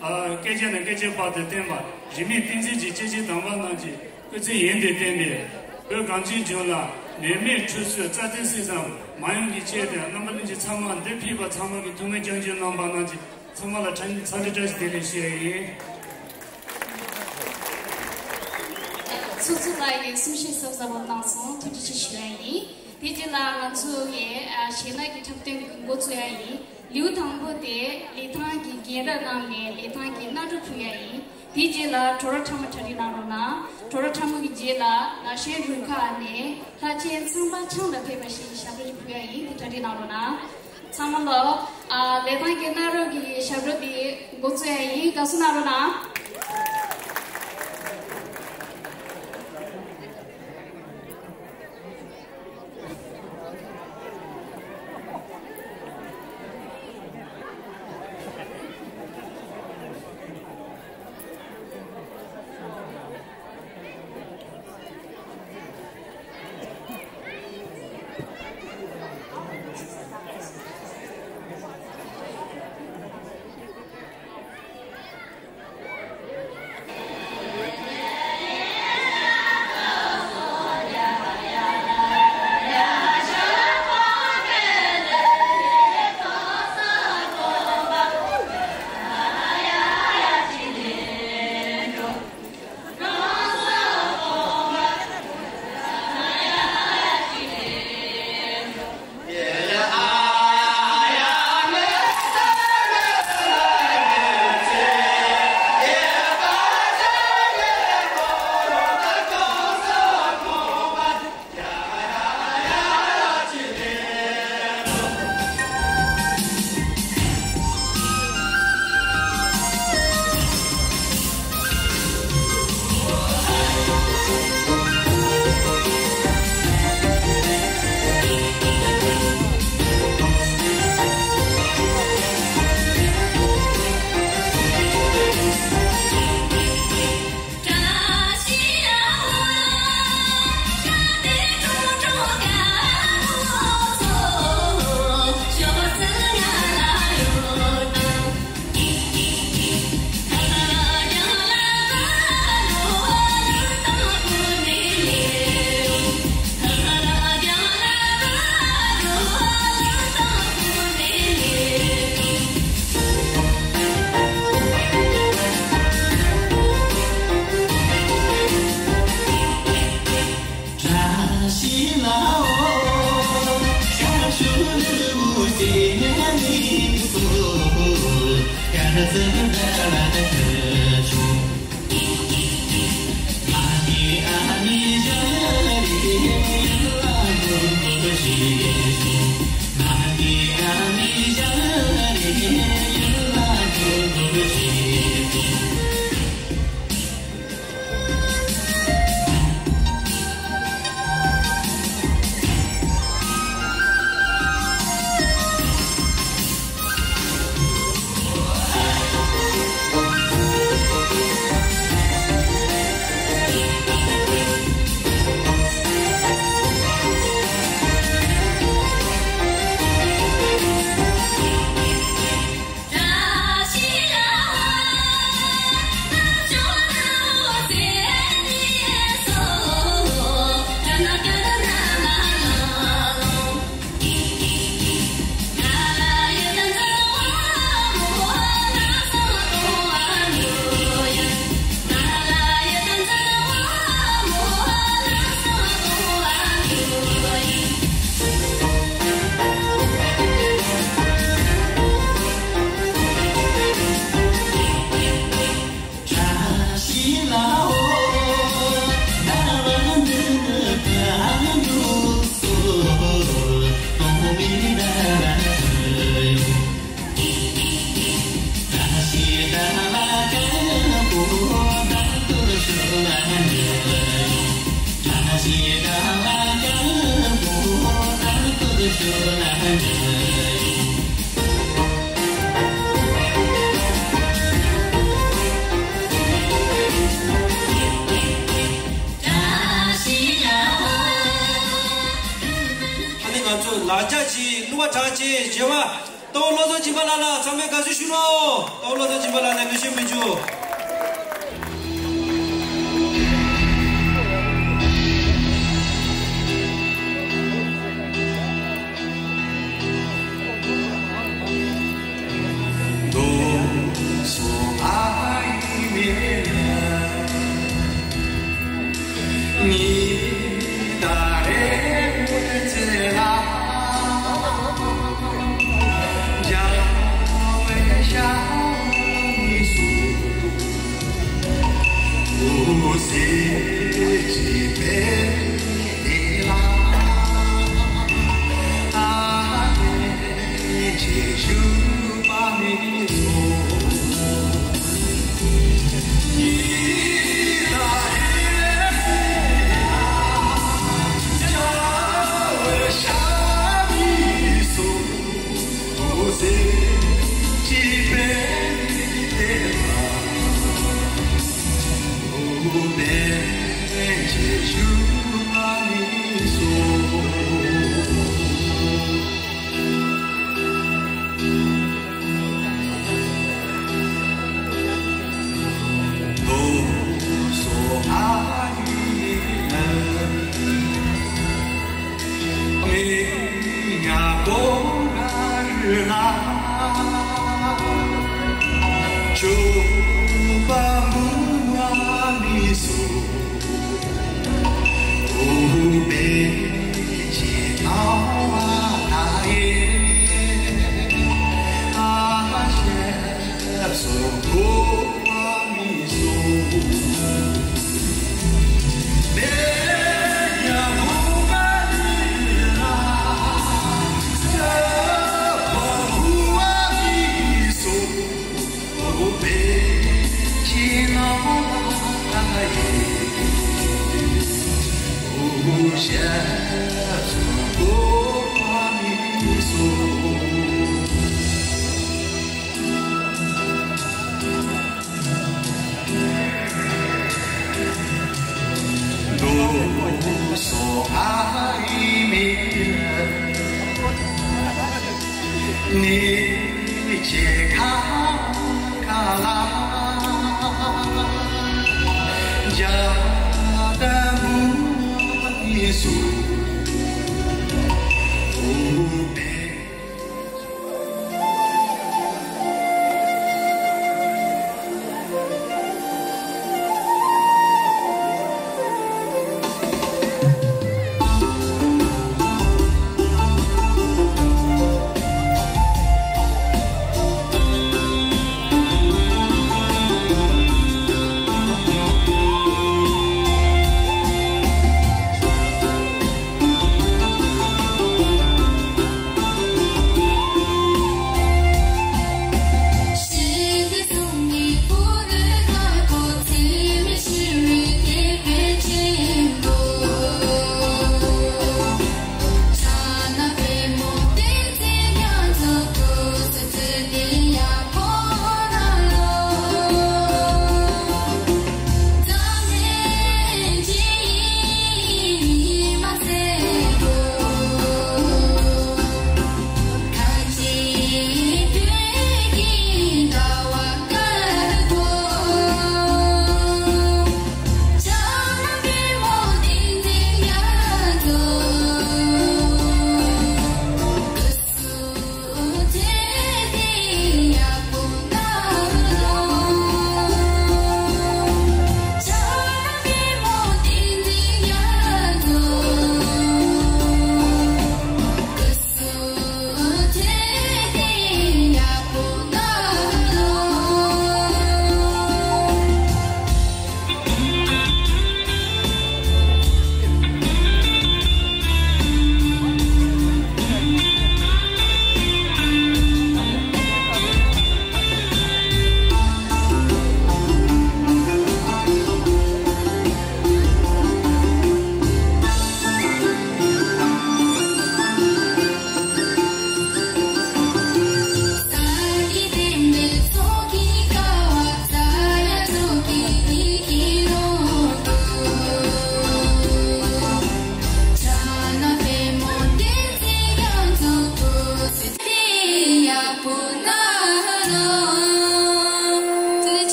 ཨ། བསྐལ་བརྒྱ་ནས་བསྐལ་བརྒྱའི་བར་དུ་བརྟན་པ། རིས་མེད་བསྟན་འཛིན་གྱི་སྐྱེས་ཆེན་དམ་པ་རྣམས་ཀྱི་སྐུ་ཚེ་ཡུན་དུ་བརྟན་པའི། བོད་གངས་ཅན་ལྗོངས་ལ་ནད་མེད་འཁྲུག་རྩོད་རྩ་བརྟན་སྲིད་དང་མ་ཡུམ་གྱི་ཆེད་དུ་རྣམ་པ་ལྷན་རྒྱས་ཚང་མ། འདིར་ཕེབས་པ་ཚང་མ་གི་ཐུགས་སྨོན་སྐྱོན་བརྗོད་གནང་བ་རྣམས་ཀྱི། ཚང་མ་ལ་འཚམས་འདྲི་བཀྲ་ཤིས་བདེ་ལེགས་ཞུ་ཡ་ཡིན། ཚོགས་གཙོ་ལགས་ཀྱིས་གསུང་བཤད་གཟབ་གཟབ་གནང་སོང་། ཐུགས་རྗེ་ཆེ་ཞུ་ཡ་ཡིན། དེ་རྗེས་ལ་ང་ཚོ་ཡི་གཞས་སྣ་གི་འཁྲབ་སྟོན་འགོ་བཙུགས་ཡ་ཡིན། ལེའུ་དང་པོ་དེ་ལི་ཐང་གི་རྒན་རབས་རྣམས་ནས་ལི་ཐང་གི་གནའ་གྲུ་ཕུལ་ཡ་ཡིན། དེ་རྗེས་ལ་གྲོ་ར་ཁྲ་མོ་གྲ་སྒྲིག་གནང་རོགས་གནང་། གྲོ་ར་ཁྲ་མོ་གི་རྗེས་ལ་ན་གཞོན་རུ་ཁག་ནས་ལྷ་ཆེན་ཚངས་པ་འཆང་ལ་ཕེབས་པ་ཞིག་ཞབས་བྲོ་ཞིག་ཕུལ་ཡ་ཡིན། དེ་གྲ་སྒྲིག་གནང་རོགས་གནང་། ཚང་མ་ལོ། ཨ། ལི་ཐང་གི་གནའ་རབས་ཀྱི་ཞབས་བྲོ་འདི་འགོ་བཙུགས་ཡ་ཡིན། དགའ་བསུ་གནང་རོགས་གནང་། ཨ་ནི་ང་ཚོ་ལ་རྒྱ་ཆེའི་གླུ་བ་གྲགས་ཅན་མཇལ་བ། རྟ་བོ་བློ་བཟང་སྦྱིན་པ་ལགས་ལ་ཚང་མས་དགའ་བསུ་ཞུ་རོགས། རྟ་བོ་བློ་བཟང་སྦྱིན་པ་ལགས་ལ་གུས་ཞབས་མི་འཇུ།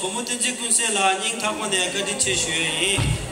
བུ་མོ་བསྟན་འཛིན་ཀུན་གསལ་ལགས་སྙིང་ཐག་པ་ནས་བཀའ་དྲིན་ཆེ་ཞུ་ཡས་ཡིན།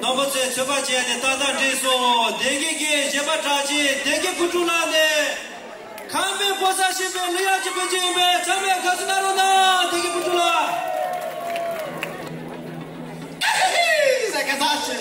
རྣམ་པ་ཚོས་ཚོད་དཔག་བྱས་ཏེ་ཏག་ཏག་འགྲིག་སོང་། སྡེ་དགེ་གི་གཞས་པ་གྲགས་ཅན་སྡེ་དགེ་བུ་ཕྲུག་ལགས་ནས། ཁམས་པའི་ཕོ་གསར་ཞིག་པའི་གླུ་དབྱངས་ཀྱི་བུ་ཅིག་ཡིན་པས་ཚང་མས་དགའ་བསུ་གནང་རོགས་གནང་། སྡེ་དགེ་བུ་ཕྲུག་ལགས། ཟེར་ག་ས་ཆེ།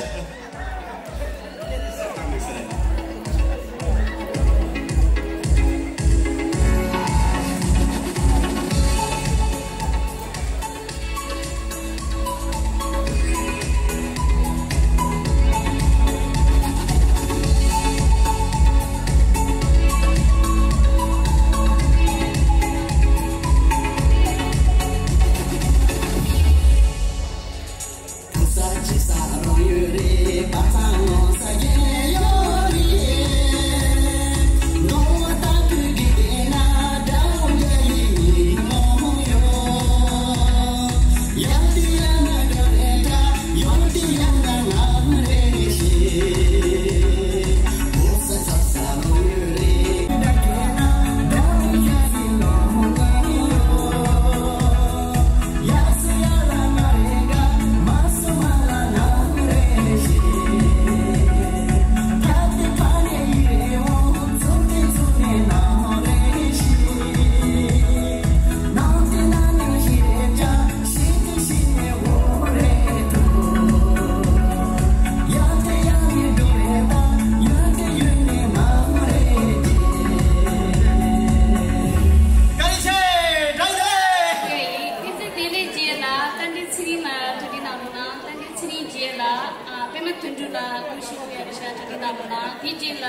ཚེ་རིང་ལགས་གྲ་སྒྲིག་གནང་རོགས་གནང་། བསྟན་འཛིན་ཚེ་རིང་རྗེ་ལགས། ཨ། པད་མ་དོན་གྲུབ་ལགས་སྐུ་ཞབས་ཡ་རི་ཤ་གྲ་སྒྲིག་གནང་རོགས་གནང་། དེ་རྗེས་ལ་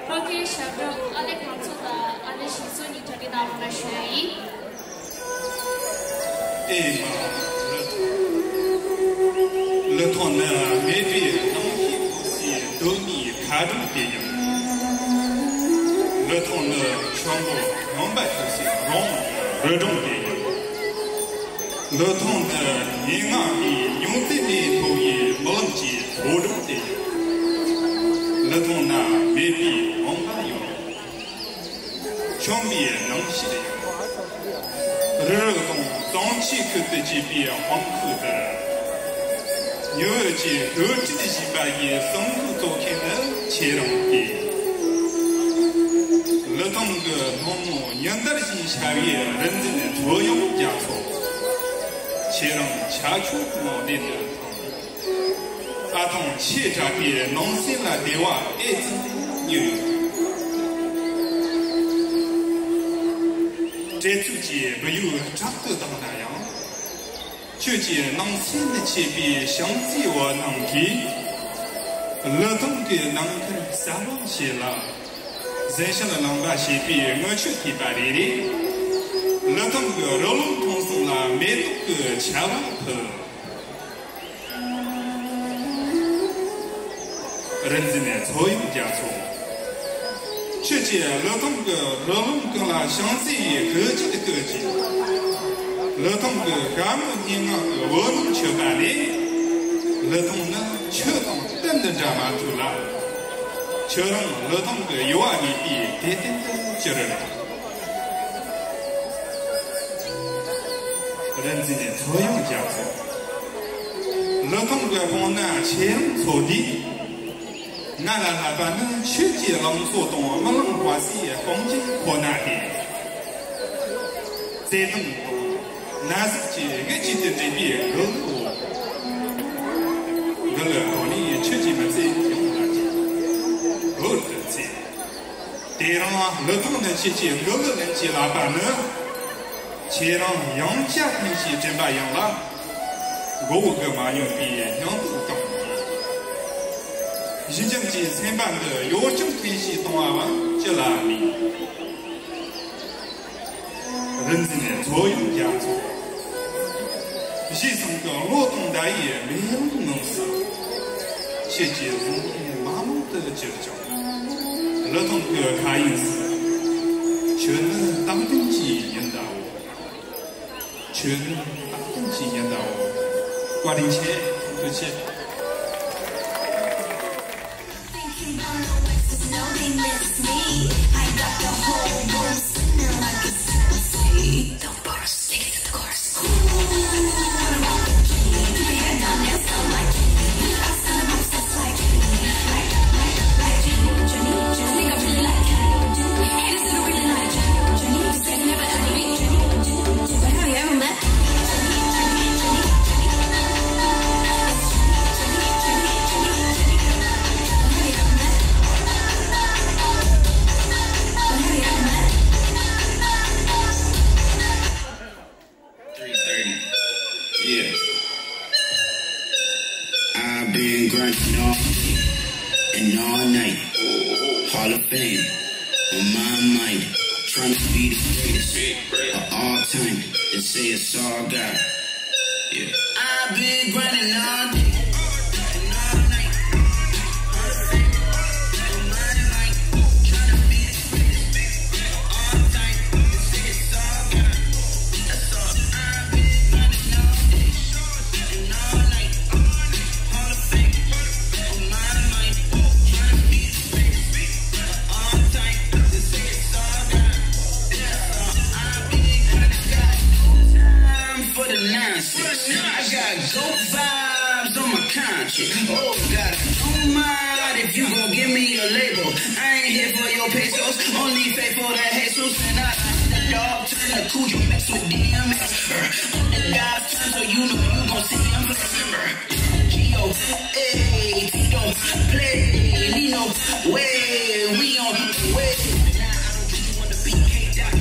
ལྷོ་ཁའི་ཞབས་བྲོ་ཨ་ལེ་གངས་མཚོ་དང་ཨ་ལེ་ཞིག་སོ་གཉིས་གྲ་སྒྲིག་གནང་རོགས་གནང་ཞུ་ཡ་ཡིན། ཨེ་མ། ལི་ཐང་། ལི་ཐང་ནི་མེས་པོའི་རྣམ་ཤེས་འཁོར་སའི་སྟོད་སྨད་མཁའ་འགྲོ་དེ་ཡིན། ལི་ཐང་ནི་ཆུ་འགོ་སྨྱོན་པ་འཁྱིལ་སའི་རོང་རི་སྒྲུང་དེ་ཡིན། ལི་ཐང་ནི་སྙན་ངག་གི་མྱོང་བརྩེ་ནས་ཐོར་བའི་རྨི་ལམ་གྱི་འོད་སྒྲོན་དེ་ཡིན། ལི་ཐང་ན་མེས་པོའི་མུན་པ་ཡོད། ཆུམ་པའི་ནང་ཞིག་ཡོད། རི་རབ་དང་གཙང་ཆུའི་ཁུལ་དུ་སྐྱེས་པའི་དབང་ཁུལ་དུ། ཉི་འོད་ཀྱི་ཧོལ་ཁྲིད་བཞིན་པ་ཡི་གསང་འདུས་གཙོ་མཁན་ནི་ཁྱེད་རང་སྟེ། ལི་ཐང་གི་སྣང་མོ་ཉི་ཟླ་བཞིན་ཤར་བའི་རི་འཛིན་ཚོ་ཡང་རྒྱ་མཚོ། ཁྱེད་རང་ཆ་ཆུང་ངོ་གནས་དུ། ཨ་ཐང་ཆེ་དྲགས་པའི་ནང་སེམས་ལ་བདེ་བ་ཨེ་ཙི་མྱོང་ཡོད། བྲེལ་འཚུབ་ཀྱི་བུ་ཡུག་དྲག་ཏུ་བཏང་ན་ཡང་། ཁྱོད་ཀྱི་ནང་སེམས་ནི་ཆེས་པའི་བྱམས་བརྩེའི་འོད་སྣང་གིས། ཀླུ་ཐུང་གི་ནམ་མཁར་གསལ་བ་ཞིག་ལ། གཟན་ཤམ་ལ་ལངས་པ་ཞེས་པའི་རྔུལ་ཆུ་ཐིགས་པ་རེ་རེས། ཀླུ་ཐུང་གི་རི་ལུང་མཐོང་གསུམ་ལ་མེ་ཏོག་གི་ཆར་པ་ཕུལ། རིག་འཛིན་ནས་ཚོ་ཡང་རྒྱ་མཚོ། ཁྱོད་ཀྱིས་ཀླུ་ཐུང་གི་རི་ལུང་ཀུན་ལ་བྱམས་བརྩེ་ཡི་གུས་ཅིག་བསྐུལ་ཅིང་། ཀླུ་ཐུང་གི་དགའ་མོས་སྙན་ངག་གི་འོད་སྣང་མཆོད་པ་ནས། ཀླུ་ཐུང་ནི་ཁྱོད་དང་གཏན་དུ་འདྲ་མ་ཐུབ་ལ། ཁྱོད་རང་ཀླུ་ཐུང་གི་ཡུ་བ་མེད་པའི་དད་རྟེན་དུ་གྱུར། རིག་འཛིན་ནས་ཚོ་ཡང་རྒྱ་མཚོ། ཀླུ་ཐུང་གི་དཔུང་ནི་ཁྱེད་རང་ཚོ་འདིས། ང་ལ་བསླབ་པ་ནི་ཆོས་ཀྱི་ལང་ཚོ་དང་རྨི་ལམ་དཔའ་སའི་དཔུང་ཆེན་ཁོ་ན་སྟེ། བརྩེ་དུང་དང་ན་ཟུག་གི་དབུས་གཅིག་ཏུ་འདྲེས་པའི་འགུལ་བ། འགུལ་བ་ནི་ཆོས་ཀྱི་མི་ཚེ་ཡོངས་ལ་འོད་དུ་ཚེ། དེ་རིང་ཀླུ་ཐུང་ནི་ཁྱེད་ཀྱི་འགུལ་བ་ལེན་གྱི་བསླབ་པ་ནི། ཁྱེད་རང་ཡང་བསྐྱར་ཐེངས་ཤིག་དྲན་པ་ཡིན་ལ། མགོ་བོ་གི་མ་ཉོན་པའི་སྙིང་སྟོབས་དང་། གཞི་འགྱུར་གྱི་སེམས་པ་འདི་གཡོ་སྐྱོམ་ཐེངས་ཤིག་གཏོང་བའང་ཅི་ལ་མིན། རིག་འཛིན་ནས་ཚོ་ཡང་རྒྱ་མཚོ། གཞིས་སང་གི་བློ་དང་ཟླ་ཡི་མེ་ལོང་ངང་སུ། ཁྱེད་ཀྱི་བཟུང་བའི་མ་མང་དུ་གྱུར་ཀྱང་། ཀླུ་ཐུང་གི་མཁའ་དབྱིངས་སུ། ཁྱོད་ནི་རྟག་བརྟན་གྱི་ཉི་ཟླའོ། ཁྱོད་ནི་རྟག་བརྟན་གྱི་ཉི་ཟླའོ། བཀའ་དྲིན་ཆེ། ཐུགས་རྗེ་ཆེ། Thinking about no exes, no, they miss me. I got the whole world spinning like a super seat. Don't bother sticking to the chorus. Ooh, I rock the G. Keep your head down, nails down like G. Outside of my stuff like G. Like, like, like G. Jenny, Jenny, I really like G. Haters that I really like G. Jenny, this ain't never ever me. Jenny, Jenny, but have you ever met? Three thirty. Yeah. I've been grinding all day and all night. Hall of Fame on my mind. Trying to be the greatest of all time. They say it's all God. Yeah. I've been grinding all day and all night. Hall of Fame on my mind. Trying to be the greatest of all time. They say it's all God. Oh God, I don't mind if you gon' give me a label. I ain't here for your pesos, only faithful to Jesus. And I, the dog turn to Cujo, mess with D M X. Uh, the guys turn, so you know you gon' see him flex. Uh, G O, hey, Tito, play, Nino, way, we on the way. Now I don't really wanna be caked out.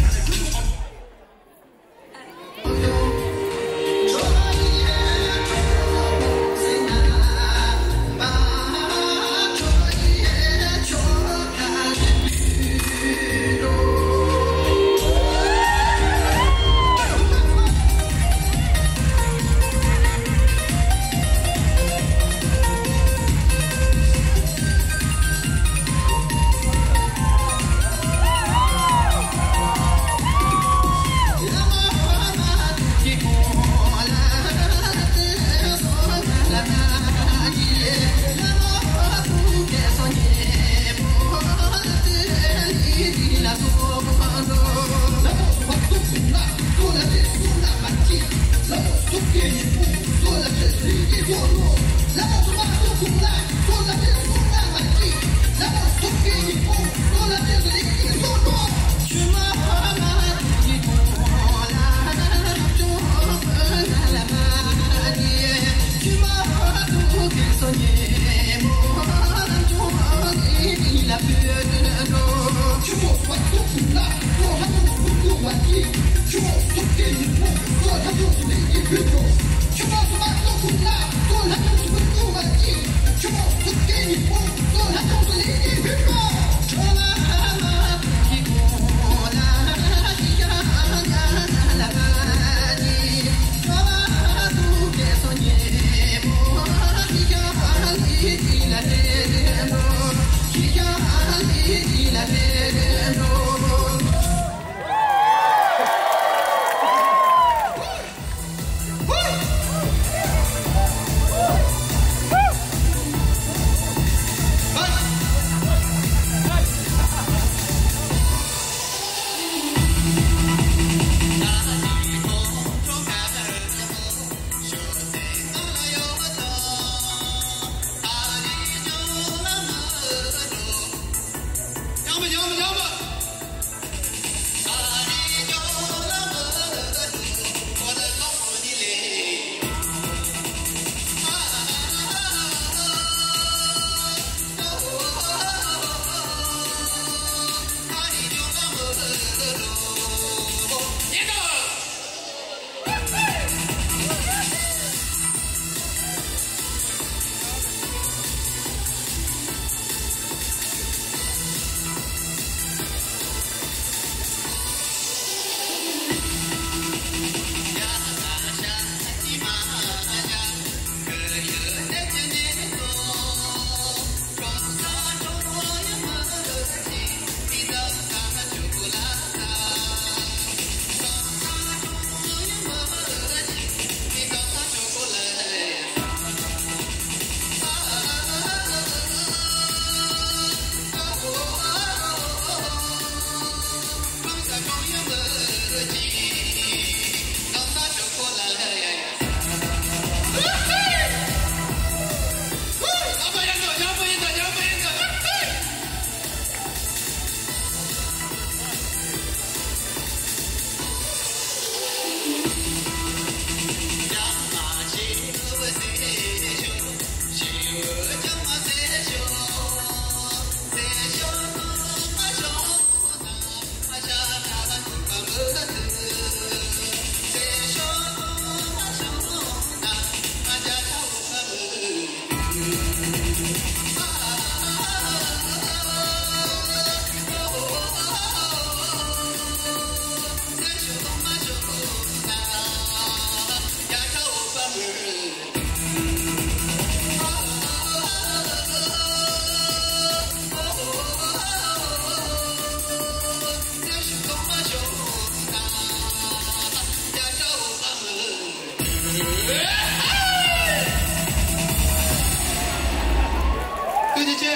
ཐུགས་རྗེ་ཆེ།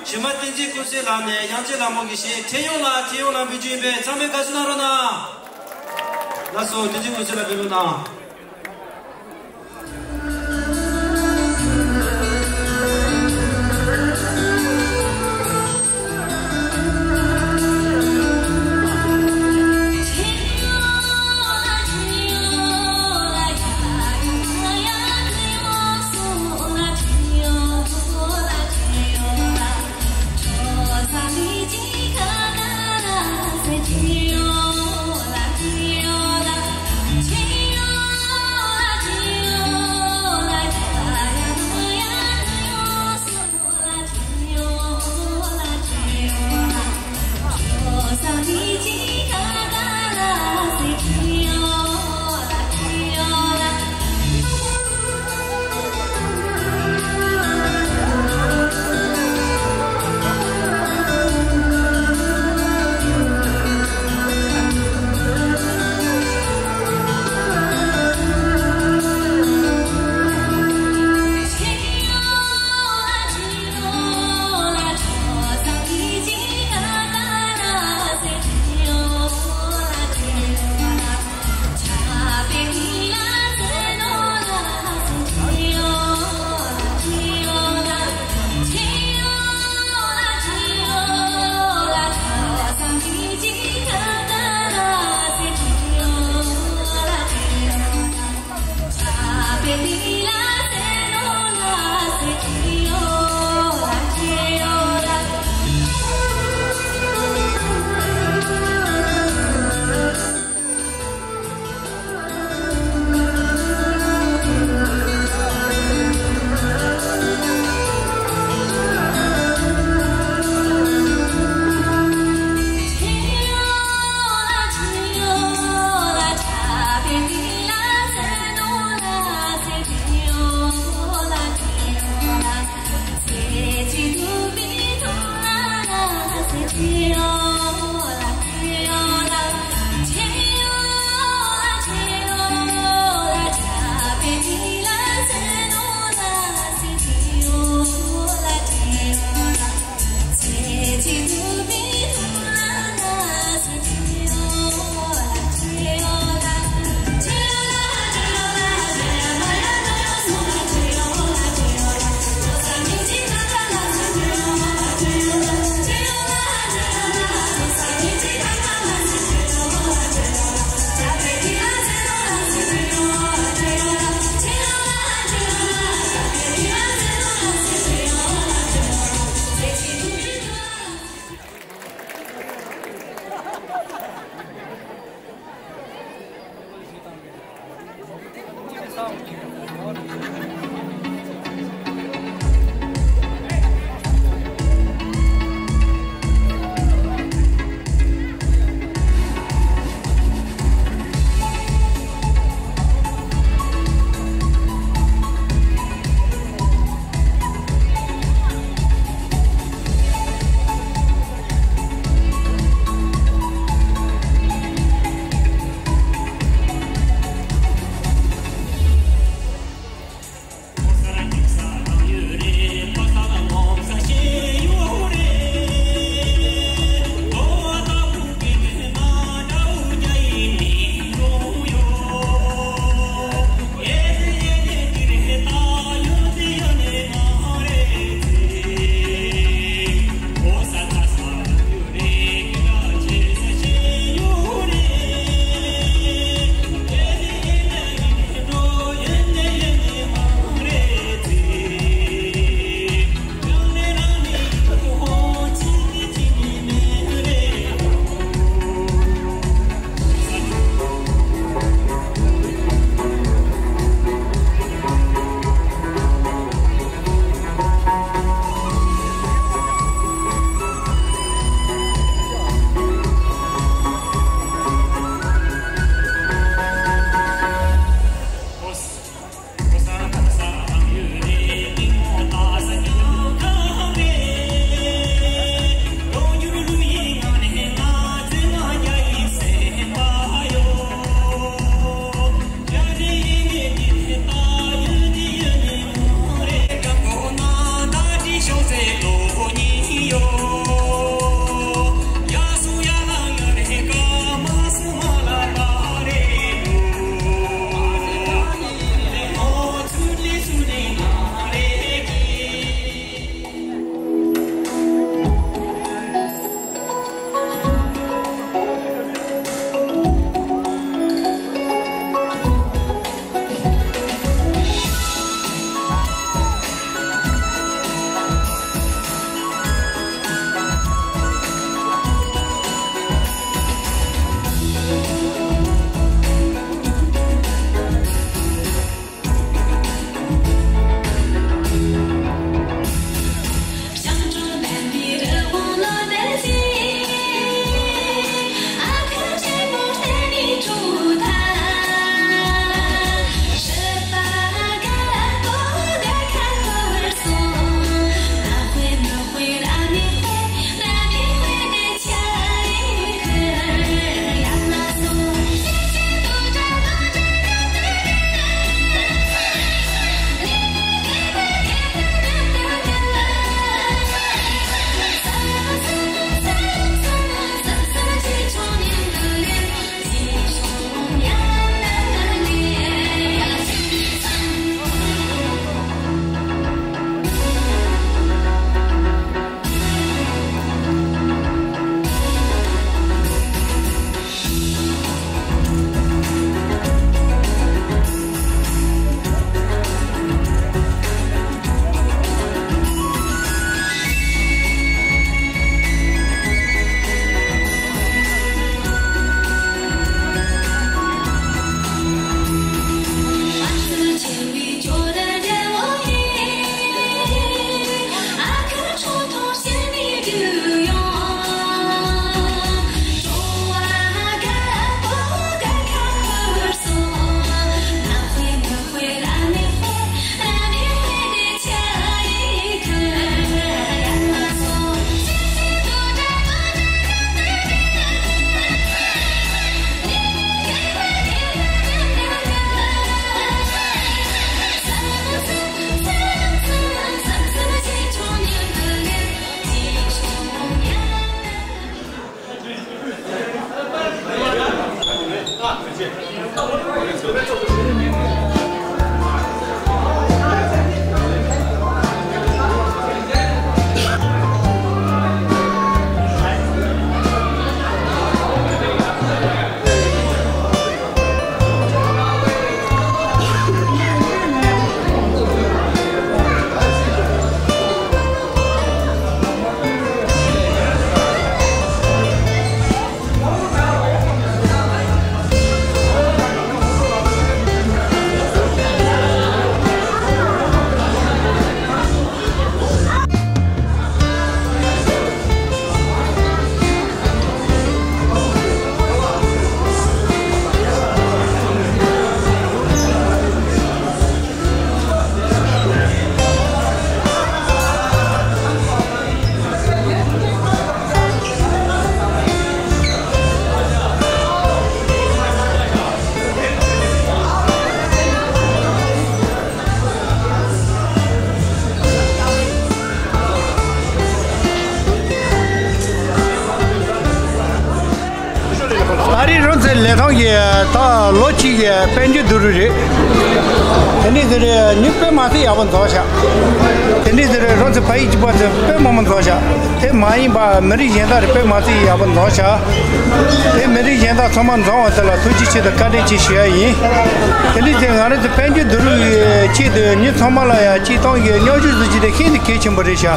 གཞོན་པ་བསྟན་འཛིན་ཀུན་གསལ་ལགས་ནས་དབྱངས་ཅན་ལྷ་མོ་གི་གཞས་འཕྲིན་ཡོང་ལ་འཕྲིན་ཡོང་ལ་འབུལ་རྒྱུ་ཡིན་པས་ཚང་མས་དགའ་བསུ་གནང་རོགས་གནང་། ལགས་སོ། བསྟན་འཛིན་ཀུན་གསལ་ལགས་འབུལ་རོགས་གནང་། ལི་ཐང་གི་ད་ལོ་གཅིག་གི་དཔལ་འབྱོར་བསྡུ་རུབ་རེད། དེ་འདྲའི་ཟེར་རེད། མི་དཔེ་མ་སྲིད་ཡག་པོ་འཛོམས་ཤག་དེ་འདྲའི་ཟེར་རེད། རོགས་ཚོ་ཕ་ཡུལ་གཅིག་པ་ཚོ་དཔེ་མང་པོ་འཛོམས་ཤག་དེ་མ་ཡིན་པ་མི་རིགས་གཞན་དག་རེད། དཔེ་མ་སྲིད་ཡག་པོ་འཛོམས་ཤག་དེ་མི་རིགས་གཞན་དག་ཚང་མ་འཛོམས་པ་དེ་ལ་ཐུགས་རྗེ་ཆེ་དང་བཀའ་དྲིན་ཆེ་ཞུ་ཡ་ཡིན། དེ་འདྲའི་ཟེར་ང་རང་ཚོ་དཔལ་འབྱོར་བསྡུ་རུབ་ཀྱི་ཆེད་དུ་མི་ཚང་མ་ལ་ཡང་སྤྱིར་བཏང་གི་སྙོབ་བསྡུ་ཟེར་རྒྱུ་དེ་ཤིན་ཏུ་གལ་ཆེན་པོ་རེད་ཤག་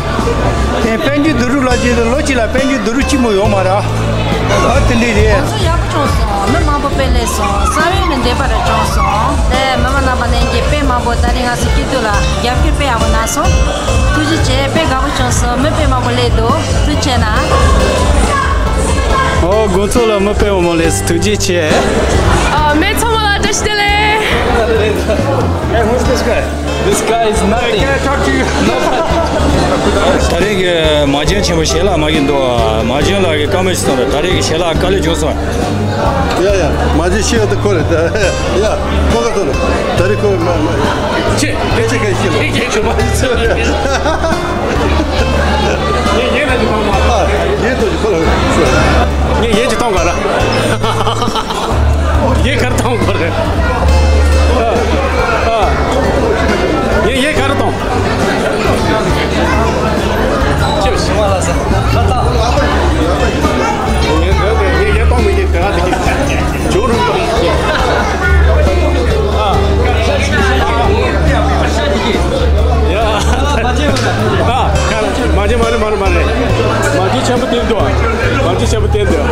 དེ་དཔལ་འབྱོར་བསྡུ་རུབ་ལབ་རྒྱུ་དེ་ལོ་གཅིག་ལ་དཔལ་འབྱོར་བསྡུ་རུབ་གཅིག་མོ་ཡོད་མ་རེད། ཨ་དེ་འདྲ་རེད། ང་ཚོ་ཡག་པོ་བྱུང་སོང་། མི་མང་པོ་དཔེ་སླེབས་སོང་། ས་བོན་ནི་འདེབས་པ་རེ་བྱུང་སོང་། དེ་མི་མང་རྣམ་པ་ནས་ཀྱི་དཔེ་མང་པོ་ད་རིང་ང་ཚོ་སྐྱིད་སྡུག་ལ་རྒྱབ་སྐྱོར་དཔེ་ཡག་པོ་གནང་སོང་། ཐུགས་རྗེ་ཆེ། དཔེ་དགའ་པོ་བྱུང་སོང་། མི་དཔེ་མང་པོ་སླེབས་འདུག་ཐུགས་རྗེ་ཆེ་གནང་། ཨོ་དགོང་ཚོགས་ལ་མི་དཔེ་མང་པོ་སླེབས་སོང་། ཐུགས་རྗེ་ཆེ། ཨ་མི་ཚང་མ་ལ་བཀྲ་ཤིས་བདེ་ལེགས། Hey, who's this guy? This guy is nothing. Can I talk to you? ད་རེས་ཀྱི་མ་བྱན་ཆེན་པོ་ཞལ་ལག་མ་གི་འདུག་མ་བྱན་ལགས་ཀྱི་བཀའ་མོལ་ཞིག་གསུངས་རོགས། ད་རེས་ཀྱི་ཞལ་ལག་དཀའ་ལས་བྱུང་སོང་། ཡ་ཡ་མ་བྱན་ཤེས་ཡོད་དུ་ཁོ་རེད། ཡ་ཁོ་ག་ཐོན་ད་རེས་ཁོ་མ་མ་ཁྱེད་ཁྱེད་ཁྱེད་ཁྱེད་ཁྱེད་ཁྱེད་ཁྱེད་མ་ཤེས་ངས་ཡན་ལ་ཅིག་གཏོང་མ། ཨ་ཡན་ཐོག་ཅིག་ཁོ་ལ་ངས་ཡན་ཅིག་གཏོང་ག་ར། ཡན་གར་གཏོང་ག་ར། ཨ་ཨ། ཡན་ཡན་གར་གཏོང་། ཅི་བྱེད་པ་ལ་ཟེར། ཁ་ཏ། ངས་ངས་ངས་ཡན་གཏོང་མི་ཉན། དེ་ག་དེ་གི་ཇོ་རུ་གཏོང་། ཨ། ཡ། ཨ། མ་བྱན་མ་རེད་མ་རེད་མ་རེད། མ་བྱན་ཆེན་པོ་བསྟན་འདུག་མ་བྱན་ཆེན་པོ་བསྟན་འདུག་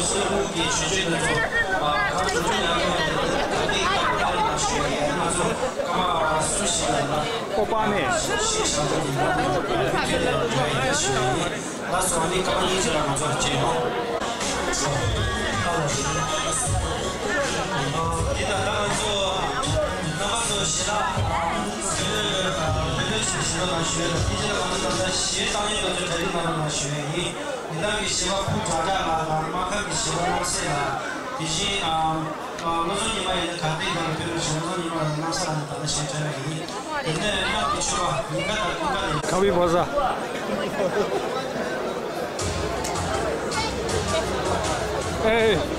ཆོས་ལུགས་ཀྱི་ཆོས་སྤྱོད་སྣ་ཚོགས། ཨ། གང་བྱུང་བྱུང་ཡང་ཡང་དེ་ལ་དགའ་སྟེ་དགའ་པོ་ལ་ཞུ་ཡ་ཡིན། ང་ཚོ་སྐར་མ་གསུམ་བཞི་ལ་ལ་སྤོབས་པ་མེད། ཞེས་བྱ་བ་འདི་ལ་ལ་ཁྱེད་ལ་འགྲོ་ཡ་ཡིན་ཞུ་ཡ་ཡིན། ལགས་སོ། ཨ་ནི་སྐར་མ་གཉིས་ཅིག་ལ་ང་ཚོ་བྱེད་ཡོང་། འདི་ལྟར་ད་ང་ཚོ་རྣམ་པ་ཚོ་ཞལ་ལག་བོད་ལུགས་ཀྱི་ཞལ་ལག་ཞུ་ཡ་དང་། དེ་རྗེས་ལ་ང་ཚོ་ད་ལྟ་གཞས་བཏང་ཡས་ང་ཚོ་གྲ་སྒྲིག་གནང་རོགས་གནང་ཞུ་ཡ་ཡིན། འདི་དག་གི་གཞས་པ་ཕུ་དྲག་དྲག་ལགས་དང་སྨར་ཁམས་ཀྱི་གཞས་པ་རྣམ་སྲས་ལགས། དེ་བཞིན་ཨ་བློ་བཟང་ཉི་མ་ཡིན་ན་ག་དེ་དག་ལ་ཕེབས་རོགས་ཞུ། བློ་བཟང་ཉི་མ་ལགས་རྣམ་སྲས་ལགས་ནས་ད་ལྟ་གཞས་འཁྲབ་ཡ་ཡིན། དེ་ནས་སྔགས་ཀྱི་མཆོད་པ་ཉིན་དཀར་དང་ཀུན་དཀར་ལས། ཁ་བའི་བ་ཟ། ཨེ།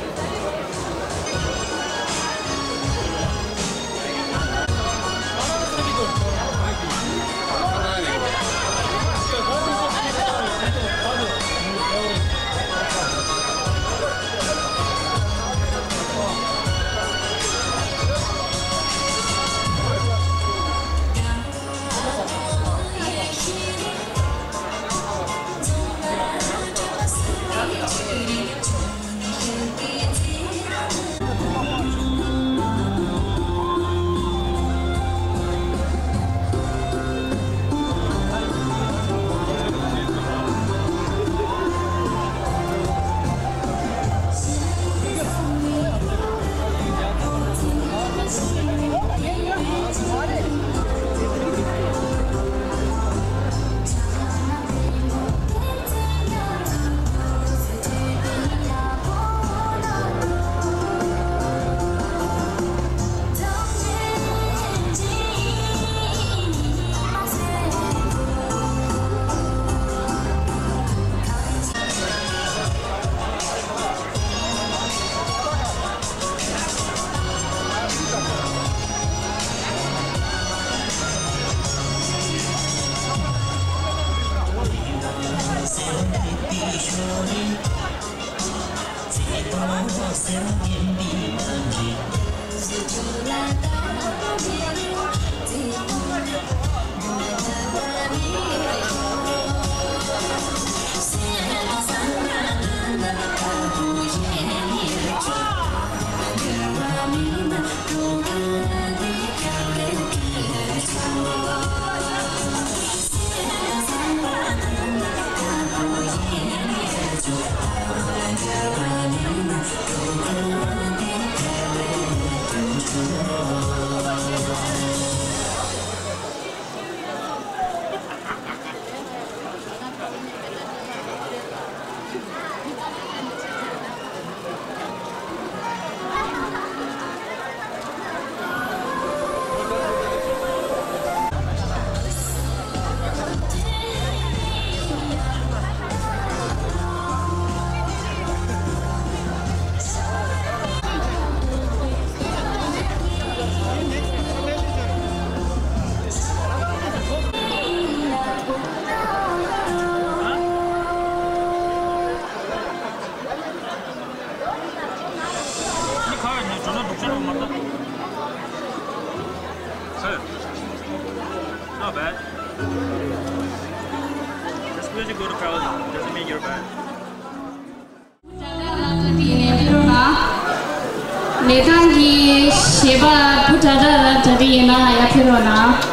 Not bad. This music good crowd doesn't mean you're bad. གནས་སྟངས་ཀྱི་གཞས་པ་བུ་དྲག་དྲག་ལ་གྲ་སྒྲིག་ཡིན་ན་ཡར་ཕེབས་རོགས་གནང་།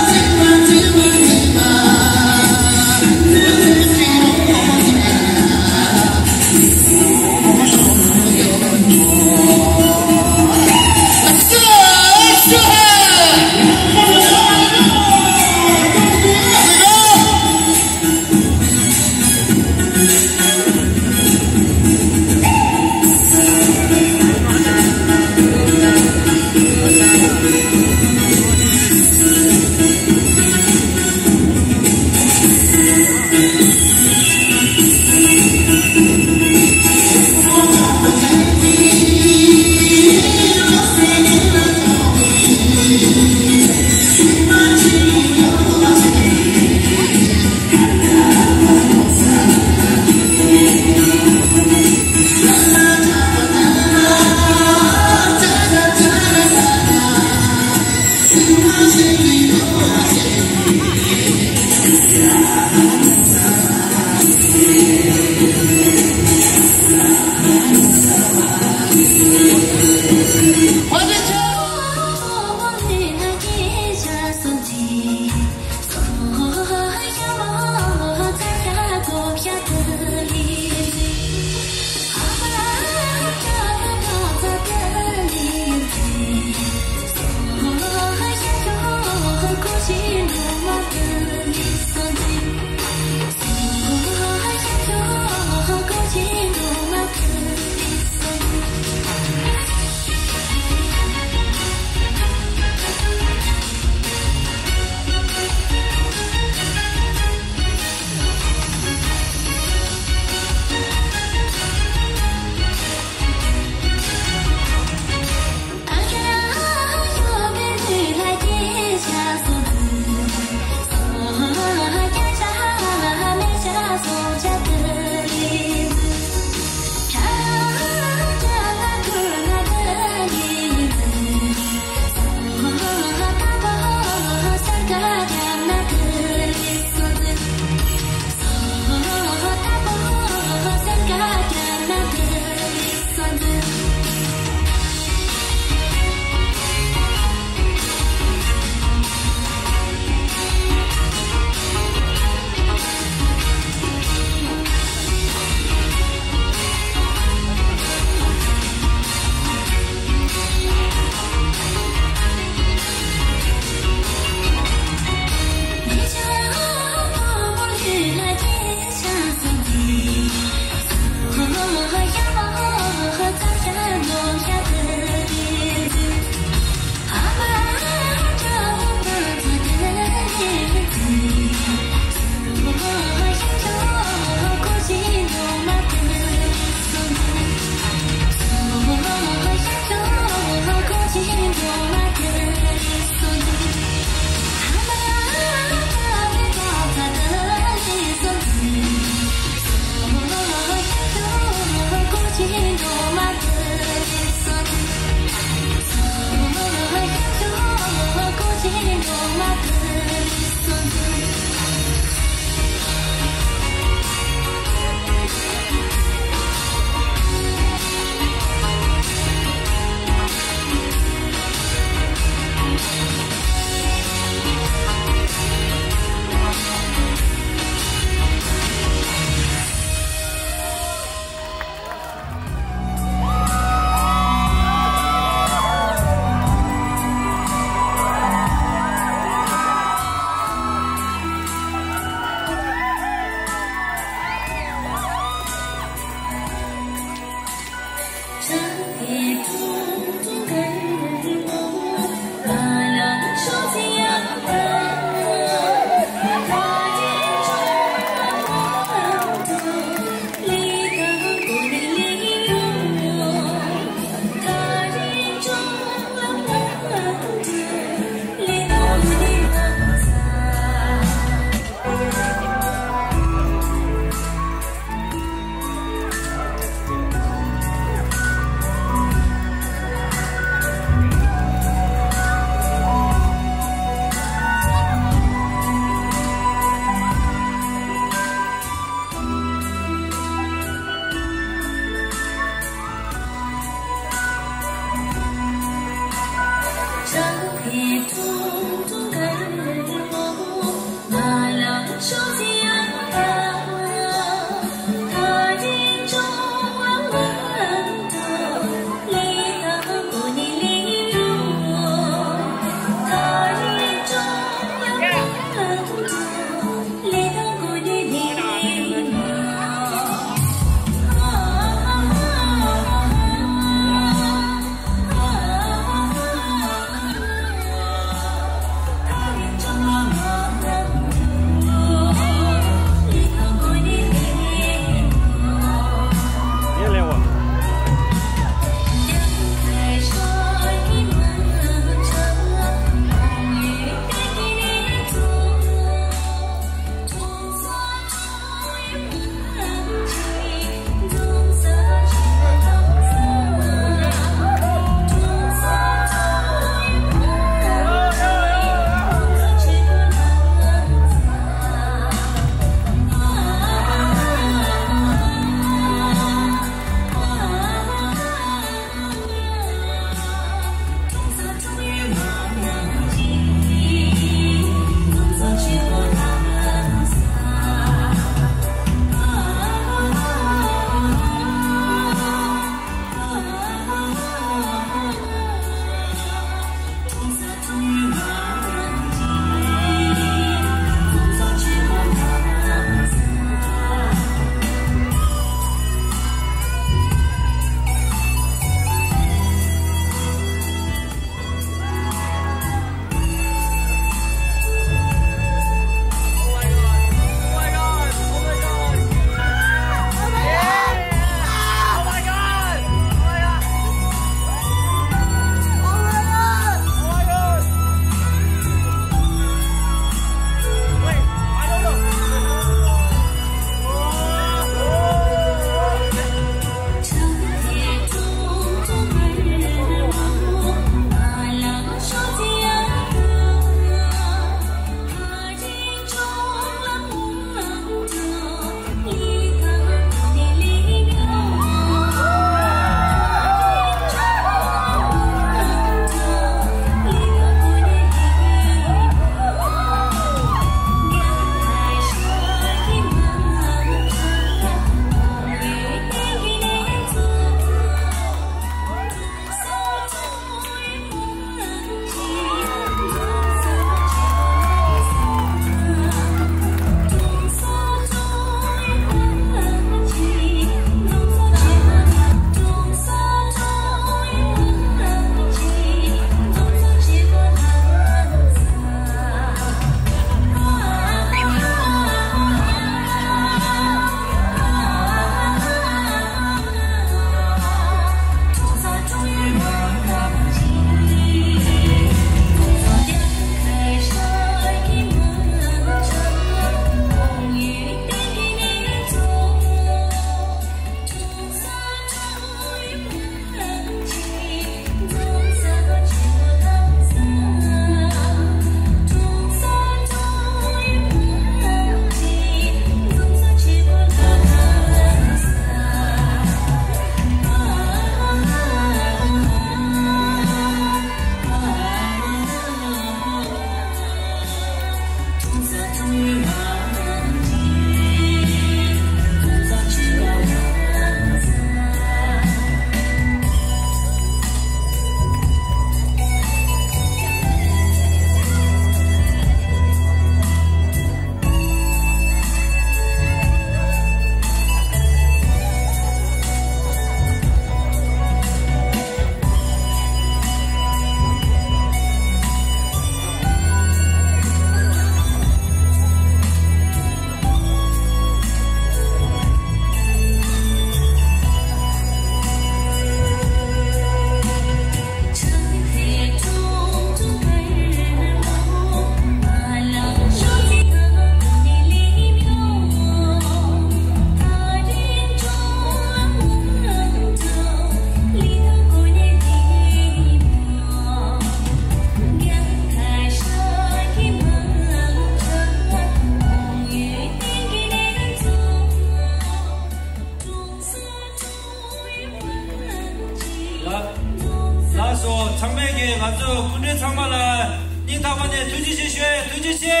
ལགས་སོ། ཚང་མས་ཀྱིས་ང་ཚོ་སྐུ་མགྲོན་ཚང་མ་ལ་ སྙིང་ཐག་པ་ནས་ཐུགས་རྗེ་ཆེ་ཞུ། ཐུགས་རྗེ་ཆེ།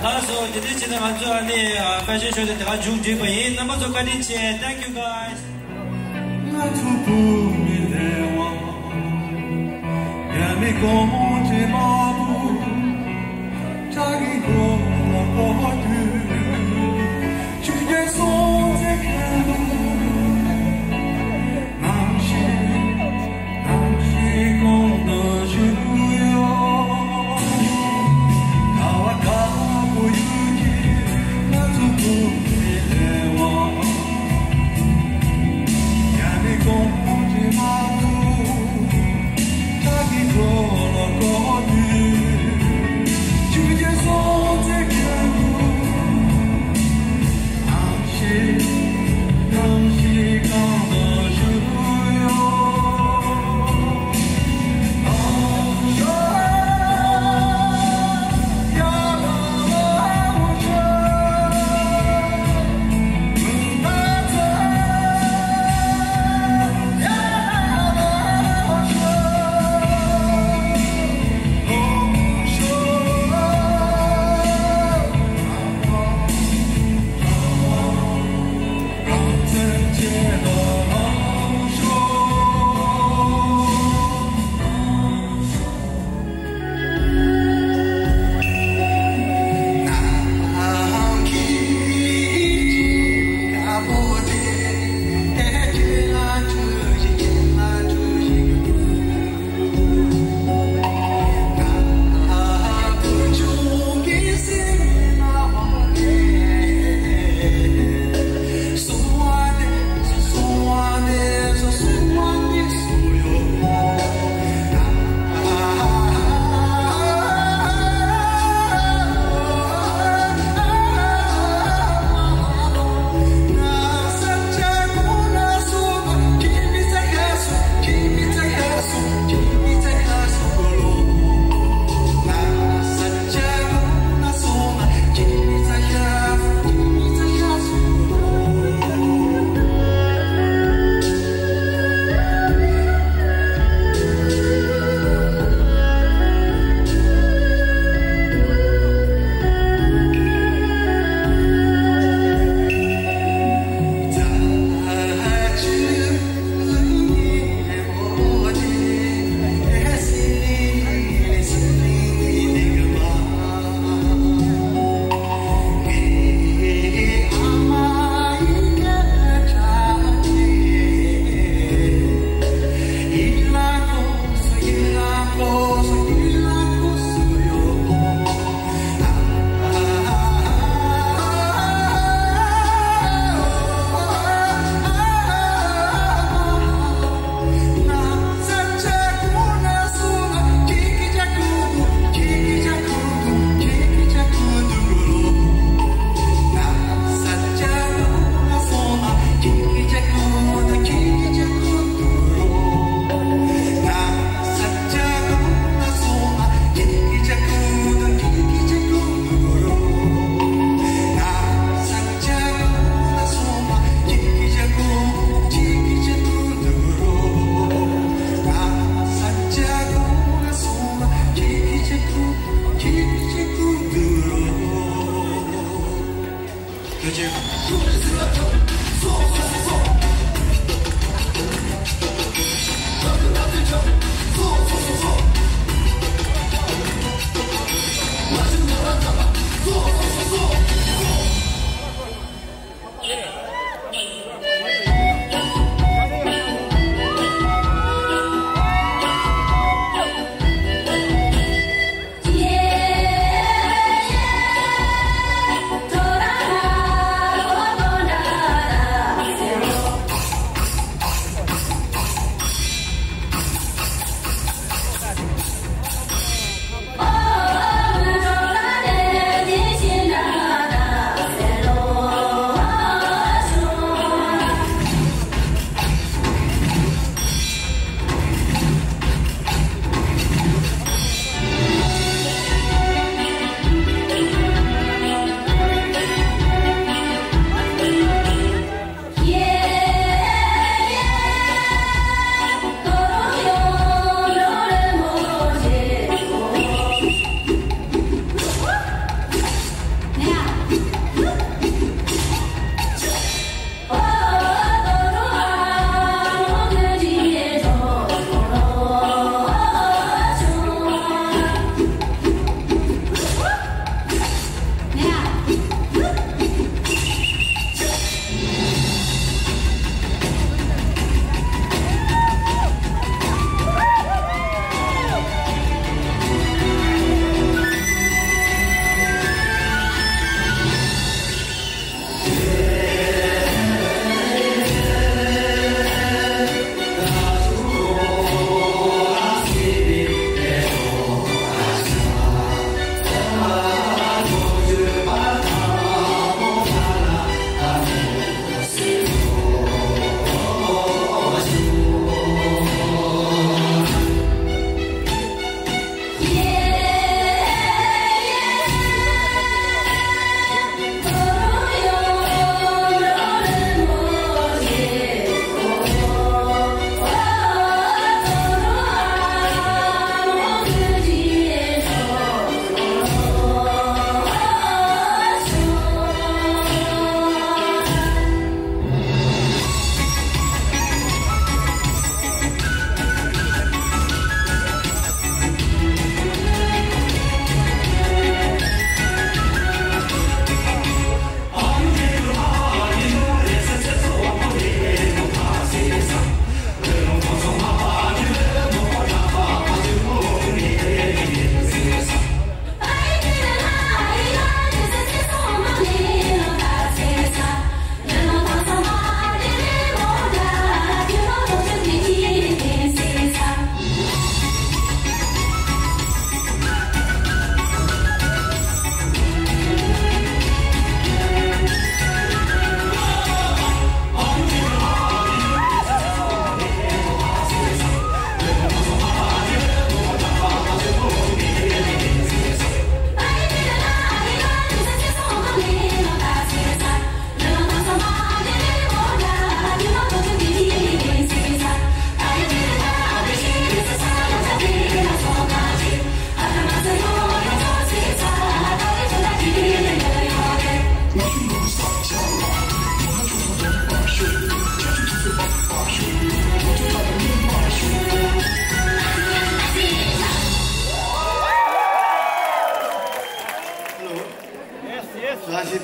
ལགས་སོ། དེ་འདྲ་བྱས་ནས་ང་ཚོ་ཨ་ནི་ཨ་ཕེ་ཤན་ཤོ་དེ་དེ་ག་མཇུག་སྒྲིལ་བ་ཡིན། རྣམ་པ་ཚོ་བཀའ་དྲིན་ཆེ། Thank you guys.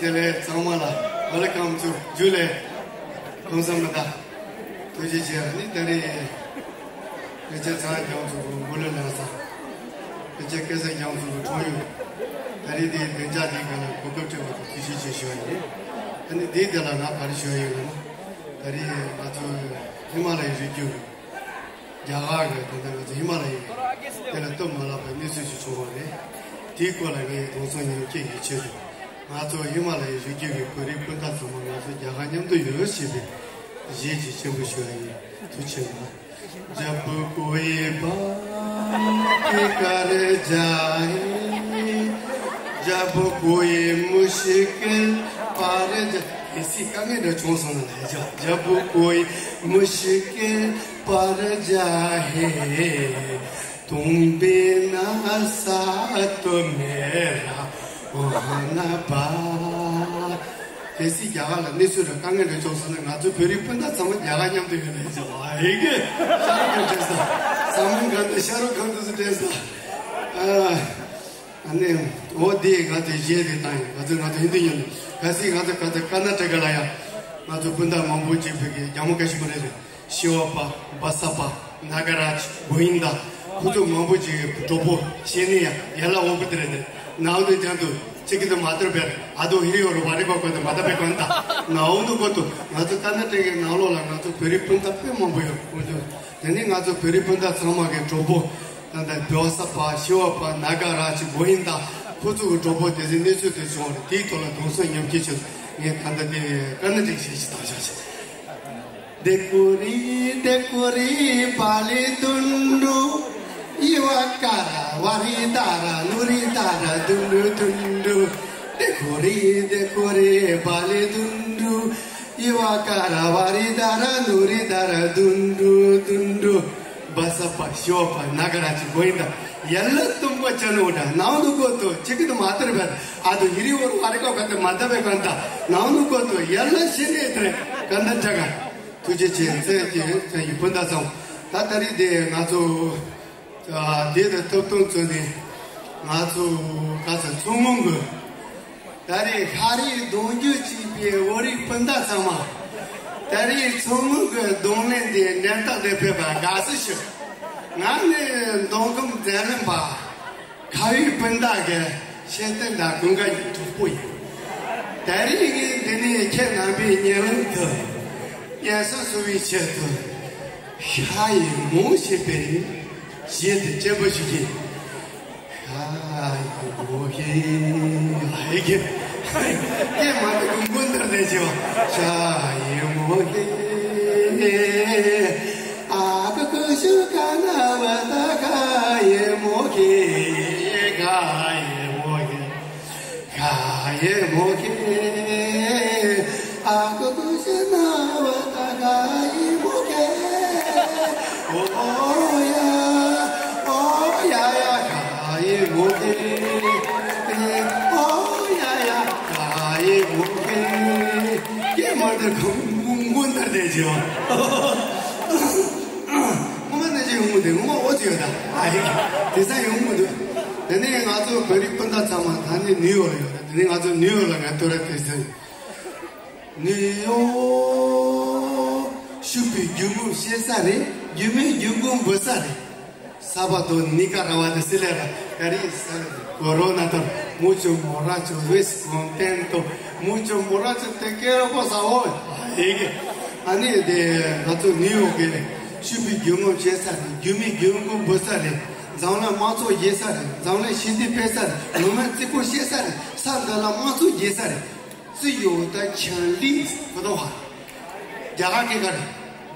བདེ་ལེགས། ཚང་མ་ལ། Welcome to July. ཁམས་བཟང་མི་ད། ཐུགས་རྗེ་ཆེ། ནི་ད་རེས་ཕལ་ཆེར་ཚང་རྒྱང་ཚོ་མགོ་ལོས་ལངས་ས། ཕལ་ཆེར་སྐལ་བཟང་རྒྱང་ཚོ་ཁྲོམ་ཡོད། ད་རེས་དེའི་བདེ་འཇགས་དེའི་སྒང་ལ་གོ་སྐབས་སྤྲད་པ་དང་ཐུགས་རྗེ་ཆེ་ཞུ་བ་ཡིན། ཨ་ནི་དེའི་དེ་ལ་ང་ག་རེ་ཞུ་བ་ཡིན་ལབ་ན། ད་རེས་ང་ཚོ་ཧི་མ་ལ་ཡའི་རི་རྒྱུད་རྒྱ་གར་གྱི་ད་ལྟ་ང་ཚོ་ཧི་མ་ལ་ཡའི་དེ་ལ་སྟབས་མ་ལེགས་པའི་གནས་ཚུལ་ཞིག་བྱུང་བ་རེད། དེའི་སྐོར་ལ་ངས་གདུང་སེམས་མཉམ་སྐྱེད་ཀྱི་ཆེད་དུ་ང་ཚོ་ཧི་མ་ལ་ཡའི་རི་རྒྱུད་ཀྱི་བོད་རིགས་སྤུན་ཟླ་ཚང་མ་ང་ཚོ་རྒྱ་གར་མཉམ་དུ་ཡོད་ཞེས་པའི་གཞས་ཅིག་ཆེན་པོ་ཞུ་བ་ཡིན། ཐུགས་རྗེ་ཆེ་གནང་། जब कोई बात कर जाए, जब कोई मुश्किल पार जाए, གལ་སྲིད་དཀའ་ངལ་འདྲ་བྱུང་སོང་ན་ལ་ཡ། जब कोई मुश्किल पार जाए, तुम बिना साथ मेरा आना बार। གལ་སྲིད་རྒྱ་གར་ལ་གནས་ཚུལ་ར་དཀའ་ངལ་རེ་བྱུང་སོང་ན། ང་ཚོ་བོད་རིགས་སྤུན་ཟླ་ཚང་མ་རྒྱ་གར་མཉམ་དུ་ཡོད་ལ་ཡ། ཨེ་གེ་ཤ་རུ་ཁན་འདྲ་ས། ས་མུན་གང་དུ་ཤ་རུ་ཁན་འདྲ་ས་འདྲ་ས། ཨ་ནི་འོ་དེ་ང་ཚོའི་གཞས་དེ་བཏང་ཡིན། ང་ཚོ་ང་ཚོ་ཧིན་དི་ཉོན། གལ་སྲིད་ང་ཚོ་ག་ཚོད་ཀར་ན་ཊ་ཀ་ལ་ཡ། ང་ཚོ་སྤུན་ཟླ་མང་པོ་ཅིག་བོད་ཀྱི་རྒྱ་མོ་ཀ་ཤི་མི་རེད། ཤི་བ་པ། བ་ས་པ། ན་ག་རཱཇ། གོ་ཝིན་ད། ཁོ་ཚོ་མང་པོ་ཅིག་གྲོགས་པོ་ཤེས་ནི་ཡ་ཡ་ལ་འོ་པོ་དེ་རེད། ནའུ་དེ་ཅང་དུ་ཅི་གི་དུ་མ་ཏར་བེར་ཨ་དོ་ཧི་རི་ཡོ་རུ་བ་རི་གོ་གོ་དུ་མ་ཏར་བེ་གོན་ད། ནའུ་དུ་གོ་དུ་ང་ཚོ་ཀར་ན་ཊ་ཀའི་ནང་ལོགས་ལ་ང་ཚོ་བོད་རིགས་སྤུན་ཟླ་དཔེ་མང་པོ་ཡོད། ཁོ་ཚོ་དེ་ནི་ང་ཚོ་བོད་རིགས་སྤུན་ཟླ་ཚང་མ་གི་གྲོགས་པོ། ད་ལྟ་བོ་ས་པ། ཤི་བ་པ། ན་ག་རཱཇ། གོ་ཝིན་ད། ཁོ་ཚོ་གི་གྲོགས་པོ་དེ་ཚོའི་གནས་ཚུལ་དེ་བྱུང་བ་རེད། དེའི་ཐོག་ལ་གདུང་སེམས་མཉམ་སྐྱེད་ཆེད་ངས་ད་ལྟ་དེ་ཀར་ན་ཊ་ཀ་གཞས་ཤིག་བཏང་བཞག་ཅིག देखो रे, देखो रे, बाली दुंडू, युवा कारा, वारी दारा, नूरी दारा, दुंडू, दुंडू। देखो रे, देखो रे, बाली दुंडू, युवा कारा, वारी दारा, नूरी दारा, दुंडू, दुंडू। བ་ས་པ། ཤི་བ་པ། ན་ག་རཱཇ། གོ་ཝིན་ད། ཡ་ལ་དུམ་པ་ཅན་འོ་ད། ནའུ་དུ་གོ་དུ་ཅི་གི་དུ་མ་ཏར་བེར་ཨ་དོ་ཧི་རི་ཡོ་རུ་བ་རི་གོ་གོ་དུ་མ་ཏར་བེ་གོན་ད། ནའུ་དུ་གོ་དུ་ཡ་ལ་ཤི་ནི་དེ་རེད། ཀར་ན་ཊ་ཀ་ཐུགས་རྗེ་ཆེ། མཚན་གྱི་མཚན་གྱི་སྤུན་ཟླ་ཚང་། ད་ད་རེས་དེ་ང་ཚོ་ཨ་དེ་དང་ཐོབ་ཐང་བཙུགས་ནས་ང་ཚོ་ག་ཚོད་མཚོ་སྔོན་གྱི་ད་རེས་ཤ་རུས་གདུང་རྒྱུད་གཅིག་པའི་བོད་རིགས་སྤུན་ཟླ་ཚང་མ། ད་རེས་མཚོ་སྔོན་གྱི་གདོང་ལེན་དེ་འགྲན་རྟགས་དེ་ཕེབས་པར་དགའ་བསུ་ཞུ། ང་ནི་མདོ་ཁམས་མཛད་གླེང་པ། ཁ་བའི་སྤུན་ཟླ་གི་ཤེས་ལྡན་དང་ཀུན་དགའ་གི་གྲོགས་པོ་ཡིན། ད་རེས་ངས་འདི་ནས་ཁྱེད་རྣམ་པའི་སྙན་ལམ་དུ་སྙན་སེང་ཞུ་བའི་ཆེད་དུ། ཤ་ཡི་མོ་ཞེས་པའི་གཞས་དེ་སྤྱན་འབུལ་ཞུ་རྒྱུ་ཡིན། ཤ་ཡི་མོ་ཧེ། ཧེ་གེ། ཀྱེ་མ་ཏི་ཀུན་ཀུན་དར་དེ་ཆེ་བ། ཤ་ཡི་མོ་ཧེ། ཨ་ཀ་ཀུ་ཤུ་ཀ་ན་བ་ད་ཤ་ཡི་མོ་ཧེ། ཤ་ཡི་མོ་ཧེ། ཤ་ཡི་མོ་ཧེ། ཨ་ཀ་ཀུ་ཤུ་ན་བ་ད་ཤ་ཡི་མོ་ཧེ། ཨོ་ཡ། ཨོ་ཡ་ཡ། ཤ་ཡི་མོ་ཧེ། ཨོ་ཡ་ཡ། ཤ་ཡི་མོ་ཧེ། ཀྱེ་མ་ཏི་ཀུན་ཀུན་དར་དེ་ཆེ་བ། ངོ་མ་ནས་ཅི་ཡོང་མི་འདུག་ངོ་མ་འོ་ཅི་ཡོད་ད། ཨ་ཡེ། དེ་ས་ཡོང་མི་འདུག་དེ་ནས་ང་ཚོ་བོད་རིགས་སྤུན་ཟླ་ཚང་མ་ད་ནི་ནིའུ་ཡོག་ལ་ཡོད་རེད། དེ་ནས་ང་ཚོ་ནིའུ་ཡོག་ལ་ང་ཐོ་རེ་དེ་ཟེར། ནིའུ་ཡོག་ཤུག་པའི་རྒྱུད་ངོམ་བྱེད་ས་རེད། རྒྱུད་སྨད་རྒྱུད་འགོ་འབུད་ས་རེད། Sábado, Nicaragua de Silera, Cari, Corona, mucho borracho, descontento, mucho borracho, te quiero, por favor. ཨ་ནི་དེ་ང་ཚོ་ནིའུ་ཡོག་གི་ཤུག་པའི་རྒྱུད་ངོམ་བྱེད་ས་རེད། རྒྱུད་སྨད་རྒྱུད་འགོ་འབུད་ས་རེད། འཛམ་གླིང་དམངས་གཙོ་རྒྱས་ས་རེད། འཛམ་གླིང་ཞི་བདེ་སྤེལ་ས་རེད། ལོ་མ་རྩིས་པོ་བཤད་ས་རེད། ས་འདི་ལ་དམངས་གཙོ་རྒྱས་ས་རེད། 自由的权利 普通话རྒྱ་གར་སྐད་ག་རེ།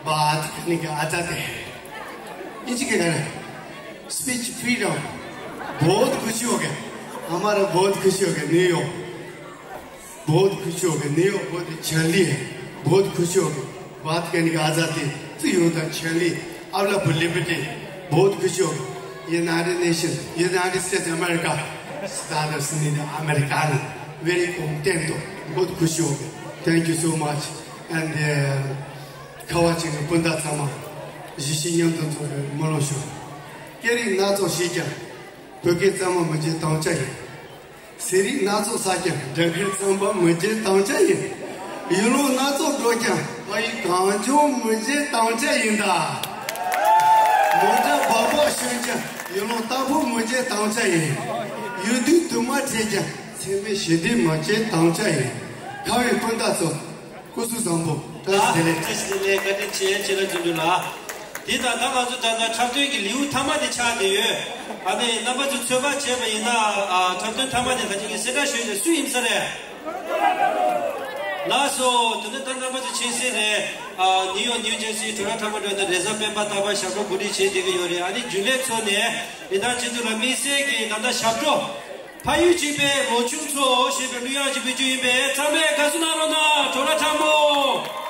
बात करने की आज़ादी है। དབྱིན་ཇི་སྐད་ག་རེ། Speech freedom। बहुत खुशी हो गया। हमारा बहुत खुशी हो गया। न्यूयॉर्क। बहुत खुशी हो गया। न्यूयॉर्क बहुत चली है। बहुत खुशी हो गया। बात करने की आज़ादी, 自由的权利, अबला लिबर्टी। बहुत खुशी हो गया। United Nation, United States America, Estados Unidos Americano, very contento, बहुत खुशी हो गया। Thank you so much. And ཁ་བ་ཅན་གྱི་སྤུན་ཟླ་ཚང་མ་གཞིས་བྱེས་མཉམ་དུ་འཛོམས་པའི་སྨོན་ལམ་ཞུ། སྐད་རིགས་སྣ་ཚོགས་ཤེས་ཀྱང་བོད་སྐད་གཙང་མ་མི་བརྗེད་དམ་བཅའ་ཡིན། ཟས་རིགས་སྣ་ཚོགས་བསགས་ཀྱང་། སྦྲ་གུར་གཙང་པ་མི་བརྗེད་དམ་བཅའ་ཡིན། ཡུལ་ལུང་སྣ་ཚོགས་འགྲོ་ཀྱང་། ཕ་ཡུལ་གངས་ལྗོངས་མི་བརྗེད་དམ་བཅའ་ཡིན་ད། མོ་ཊ་སྦག་སྦག་ཞོན་ཀྱང་། ཡུལ་ལུང་རྟ་ཕོ་མི་བརྗེད་དམ་བཅའ་ཡིན། ཡུལ་དུས་དུ་མ་འཕྲད་ཀྱང་། ཚེ་འཕེལ་ཞི་བདེ་མི་བརྗེད་དམ་བཅའ་ཡིན། ཁམས་པའི་སྤུན་ཟླ་ཚོ། སྐུ་གཟུགས་བཟང་པོ། བཀྲ་ཤིས་བདེ་ལེགས། བཀྲ་ཤིས་བདེ་ལེགས། བཀའ་དྲིན་ཆེ། ཆེ་ལ་རྫུ་འཕྲུལ་ལགས། དེ་དང་ད་ང་ཚོ་ད་ལྟ་འཁྲབ་སྟོན་གྱི་ལེའུ་མཐའ་མ་དེ་ཆགས་བསྡད་ཡོད། ཨ་ནི་རྣམ་པ་ཚོས་ཚོད་དཔག་བྱས་པ་ཡིན་ན། ཨ། འཁྲབ་སྟོན་མཐའ་མ་དེ་ད་ཅིག་གི་གསལ་བསྒྲགས་ཞུས་ཏེ་སུ་ཡིན་ས་རེད། ལགས་སོ། དེ་ནས་ད་རྣམ་པ་ཚོ་མཁྱེན་གསལ་རེད། ཨ། ནིའུ་ཡོག་ནིའུ་ཇར་སི་དྲོ་ར་འཁྲབ་པ་འགྲོ་ནས་རེས་གཟའ་སྤེན་པ་རྟག་པར་ཞབས་བྲོ་གོ་སྒྲིག་བྱས་བསྡད་ཀྱི་ཡོད་རེད། ཨ་ནི་རྒྱུན་ལས་ཚོ་ནས་རིན་ཐང་ཆེ་ཚུལ་ལ་དམིགས་བསལ་གྱི་ད་ལྟ་ཞབས་བྲོ། ཕ་ཡུལ་གཅིག་པའི་ལོ་ཆུང་ཚོ་ཞེས་པའི་གླུ་དབྱངས་ཀྱི་བེད་སྤྱོད་ཡིན་པས། ཚང་མས་དགའ་བསུ་གནང་རོགས་གནང་། དྲོ་ར་འཁྲབ་མོ།